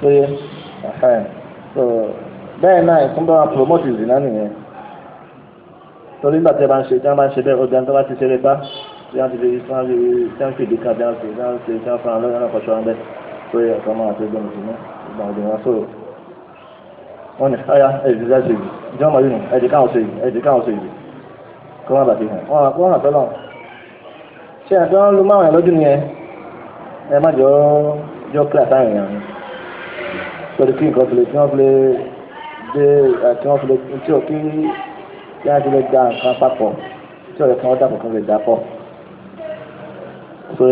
S2: sóye so bẹ́ẹ̀ náà ìtúnbọ̀ wọn promote ìzìnà nìyẹn torí nígbà tí wọ́n bá ń ṣe tí wọ́n bá ń ṣe bẹ́ẹ̀ ọjà tó bá ti ṣeré bá tí wọ́n ti fi tí wọ́n fi tí wọ́n fi ìdí kan tí wọ́n fi tí wọ́n fi tí wọ́n fara lọ́yọ́ náà kọ́ṣọ́ wọn bẹ́ẹ̀ sóye ọ̀kan máa tó gbọ́n mùsùlùmí ìgbà òdì wọn sọ̀rọ̀ wọ́n ní ọ̀yà ẹ̀dì ṣe yìí ìjọba yìí nù ẹ̀dì káwọn ṣe yìí ẹ̀dì káwọn ṣe yìí kí wọ́n bàtí hàn wọ́n wọ́n hàn sọ́lọ̀ ṣé àti wọ́n lu máwọn yẹn lójú nìyẹn ẹ má jọ jọ kíláàsì àwọn èèyàn ni torí kí nǹkan fìlè kí wọ́n fìlè dé kí wọ́n fìlè tí ò kí kí wọ́n ti lè da nǹkan papọ̀ tí ọ̀rẹ́ kan wọ́n dàpọ̀ kan lè dà pọ̀ so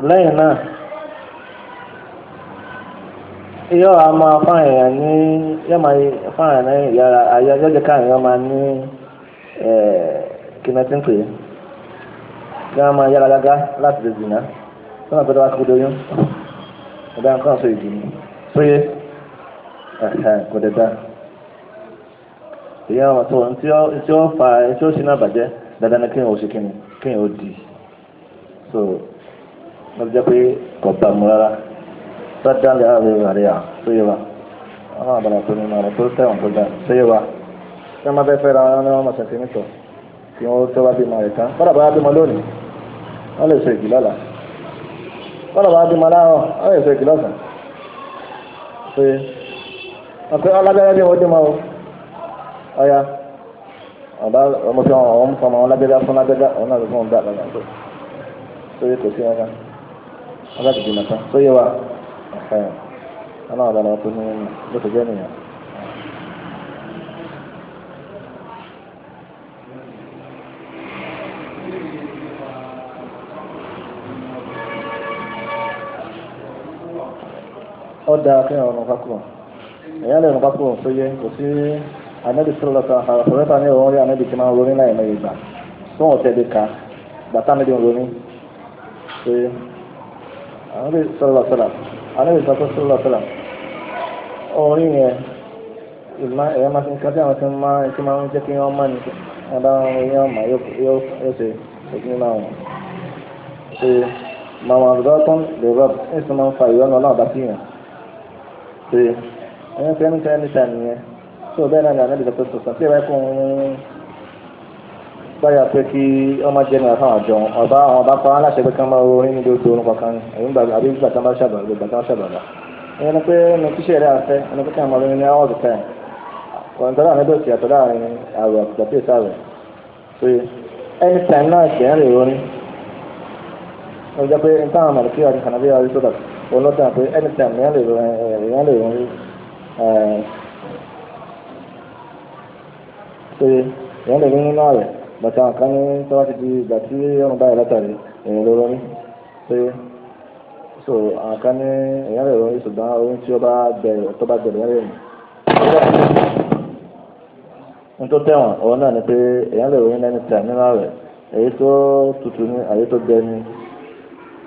S2: lẹ́yìn náà Yóò á máa fáwọn èèyàn ní yóò máa fáwọn èèyàn ní ìyára ayé yóò káwọn èèyàn máa ní kí ni ti ń pè é kí wọ́n máa yára gágá láti lè dìnnà tí wọ́n gbọ́dọ̀ wá kó doyún ọ̀dà nǹkan sọ ìdì ní sóyè kò dé dá èyí àwọn tó tí ó fa tí ó sì náà bàjẹ́ dandan ni kéèyàn ó ṣe kíni kéèyàn ó di so wọ́n ti jẹ́ pé kò bá mu rárá sọ́dá lè àárẹ̀ rẹ̀ à sóyè wa àwọn àbàlà tó nínú ọ̀rọ̀ tó tẹ̀wọ̀n tó dá sóyè wa tí wọ́n bá fẹ́ fẹ́ ra wọn ní wọ́n mọ̀ sẹ́ńtì nítọ̀ kí wọ́n tó bá bímọ rẹ̀ tán kọ́dà bá bímọ lónìí wọ́n lè sọ ìjì lọ́la kọ́dà bá bímọ láàárọ̀ wọ́n lè sọ ìjì lọ́sàn sóyè ọ̀pẹ ọlágbára bí wọ́n dé mọ́ o ọ̀ya ọ̀bá ọmọ tí wọ́n fọmọ wọn lágbára fún lágbára òun náà ló fún wọn gbà lọ́la sóyè kò sí wọn kan wọ́n bá ti bímọ tán sóyè wa ọlọ́run ọ̀dà lọ́wọ́ tó ní bó ṣe jẹ́ nìyẹn. Ó dáa kí ọ̀run pákó èèyàn lè rún pákó sóyè kò sí anabi sọlọ sọ àfọwọ́fà ní òun rí anabi tí máa ń ronú láì mọ ìgbà tó wọn tẹ̀lé ka bàtà mi ń ronú sóyè anabi sọlọ sọlọ anabi sọlọ sọlọ orin yẹn ìmá ẹ̀yà máa fi nǹkan tí àwọn tí máa ń jẹ́ kí wọ́n mọ̀ ní ẹ̀bá wọn yóò mọ̀ yóò ṣe òkú náà wọn. Ṣe màmá àbúrò tó ń lè rọ́ọ̀bù ní ìsìn máa ń fa ìyọ́nù ọlọ́run bá sí yàn. Ṣe ẹ̀yìn fi ẹni tẹ́ níta nìyẹn. Tó bẹ́ẹ̀ náà ní àná ìdìbò tó tí ìwé kún un báyà pé kí wọ́n máa jẹ́ ní àfáwọn àjọ ọba àwọn ọba pa wọn láṣẹ pé kí wọ́n máa orin níbi oṣù orun kankan àbí ìgbà tí wọ́n bá ṣàbàlá ìgbà tí wọ́n ṣàbàlá. Ìyẹn ni pé ẹnu tíṣe rẹ̀ àfẹ́ ẹnu pé kí wọ́n máa orin ní all the time. Kọ̀ǹtọ́lá ní dọ̀tí àtọ́ láàrin àrò àtìgbà tí èsà rẹ̀ pé anytime náà ṣe ń rè orin. Ó jẹ́ pé nítawọn àmàlùkí àti kànáfíà rí sódà òun ló dàn pé anytime èèyàn lè rorin pé èèyàn lè rí nínú ààrẹ bàtà àwọn kan ní tí wọ́n ti di ìgbà tí ọ̀run báyìí látàrí èèyàn ló ronú pé so àwọn kan ní èèyàn lè ronú ṣùgbọ́n orin tí ó bá bẹ̀rẹ̀ tó bá bẹ̀rẹ̀ lè rìn. N tó tẹ̀wọ̀n òun náà ni pé èèyàn lè ronú lẹ́nu tẹ̀ nínú ààrẹ èyí tó tutù ní èyí tó gbẹ ní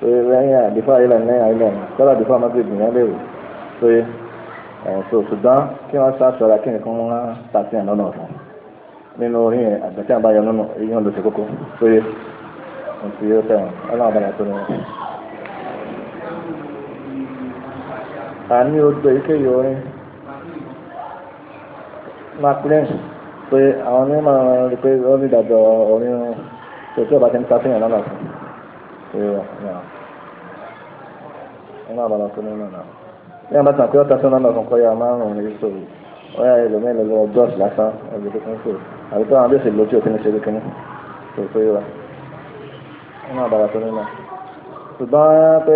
S2: pé lẹ́yìn àdìfá island lẹ́yìn island kọ́lá àdìfá madrid èèyàn lè rò pé so ṣùgbọ́n kí wọ́n sá ṣọ́ra kí nìkan wọ́n tàṣíyàn lọ́nà ọ̀fun nínú orin yẹn àgbàtí àbáyọ nínú èyí ló ṣe kókó sóyè àti yóò tẹ̀wọ̀n ọlọ́run àbáyọ tó ní wọn. Àní odò èyíkéyìí orin maclean pé àwọn onímọ̀ rí pé ó ní ìdájọ́ orin tó tí ọba ti ń ta síyàn lọ́nà fún ọlọ́run àbáyọ tó ní wọn náà. Bí wọ́n bá tàn pé ó ta síyàn lọ́nà fún kọ́yà márùn-ún ní sòrò ọ̀yà ẹlòmíì lọ bọ́ọ̀sì lásán ẹgbẹ́ tó kún sòrò àbí tó àwọn bí ó sì lójú òfin ṣe kíní tó tó yé wa wọn náà bàrà tó nínú ṣùgbọ́n pé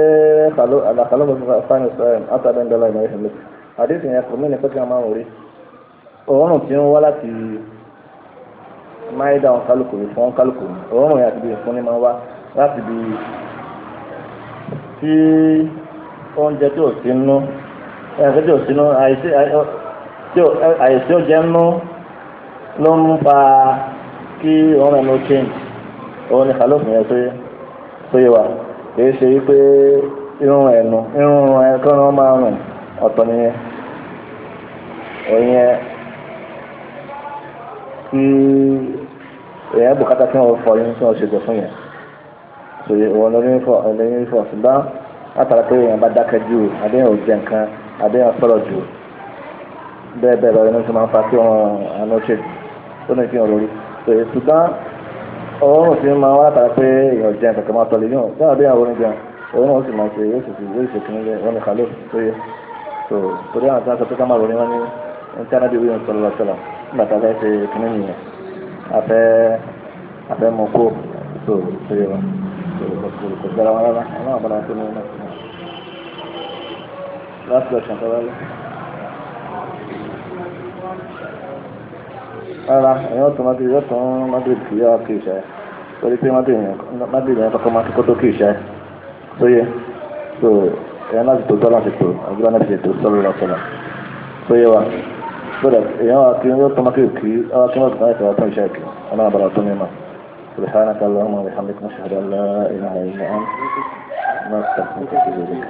S2: àlàkàlọ́ bó fáìnì sọ́yìn átàbí ń dọ́là ìmọ̀ ìṣẹ̀lẹ̀ àdéhùn yẹn kò mí ní pé kí wọ́n máa ń rí òórùn tí ń wá láti máìdá wọn kálukú ìfún kálukú òórùn yẹn àti bí ìfúnni máa ń wá láti bí tí oúnjẹ tí ò sí nú ẹ̀ẹ́dẹ́gbẹ́ tí ò sí nú àìsí oúnjẹ nú ló ń fa kí òun rẹ̀ ló change òun ni kàlófin yẹn tó yé wa kìí ṣe wípé irun ẹnu irun ẹ̀kọ́ ni wọ́n máa rùn ọ̀tọ̀ nìyẹn òun yẹn kí èèyàn bùkátà kí wọ́n fọ yín kí wọ́n ṣètò fún yẹn sòye òun lórí ń fọ ẹlẹ́yìn fọ ṣùgbọ́n látara pé èèyàn bá dákẹ́ jù àbẹ́yẹn ò jẹ nǹkan àbẹ́yẹn sọ̀rọ̀ jù bẹ́ẹ̀ bẹ́ẹ̀ lọ inú tí máa ń fa kí wọ́n àánú ṣe tó ní kí wọ́n lórí sòye ṣùgbọ́n òórùn tí máa wá látara pé èèyàn jẹ nǹkan kan máa tọ́lé yóò dáhùn bí àwọn orin jẹun òórùn ó sì máa ṣe yóò sì fi yóò ṣe kìíní wọn ní kàló tó yẹ tó torí àwọn tí wọ́n sọ pé ká máa ronú wọn ní ní tí anábì wíwọ̀n sọ̀rọ̀ lọ sọ̀rọ̀ nígbà tá a fẹ́ ṣe kìíní nìyẹn afẹ́ mọ kó tó tó yẹ wọn tó kò gbára wọn rárá àwọn àbára tó ní wọn náà. Last question tó wáyé. Rárá, èèyàn tó Madrid yóò tún Madrid kì í yá kí ìṣe torí pé Madrid yẹn kọ́kọ́ máa kíkó tó kí ìṣe tó yẹ so Èèyàn láti tó tọ́ láti tó àgbà náà ti tó sọ́lọ́ lọ́sọ̀lọ́ tó yẹ wa. So that èèyàn wa kí yóò tó máa kí ọwọ́ kí wọ́n tó máa tó iṣẹ́ kí ọlọ́run àbàlà tó ní ma. سبحانك اللهم وبحمدك نشهد أن لا إله إلا أنت نستغفرك ونتوب إليك.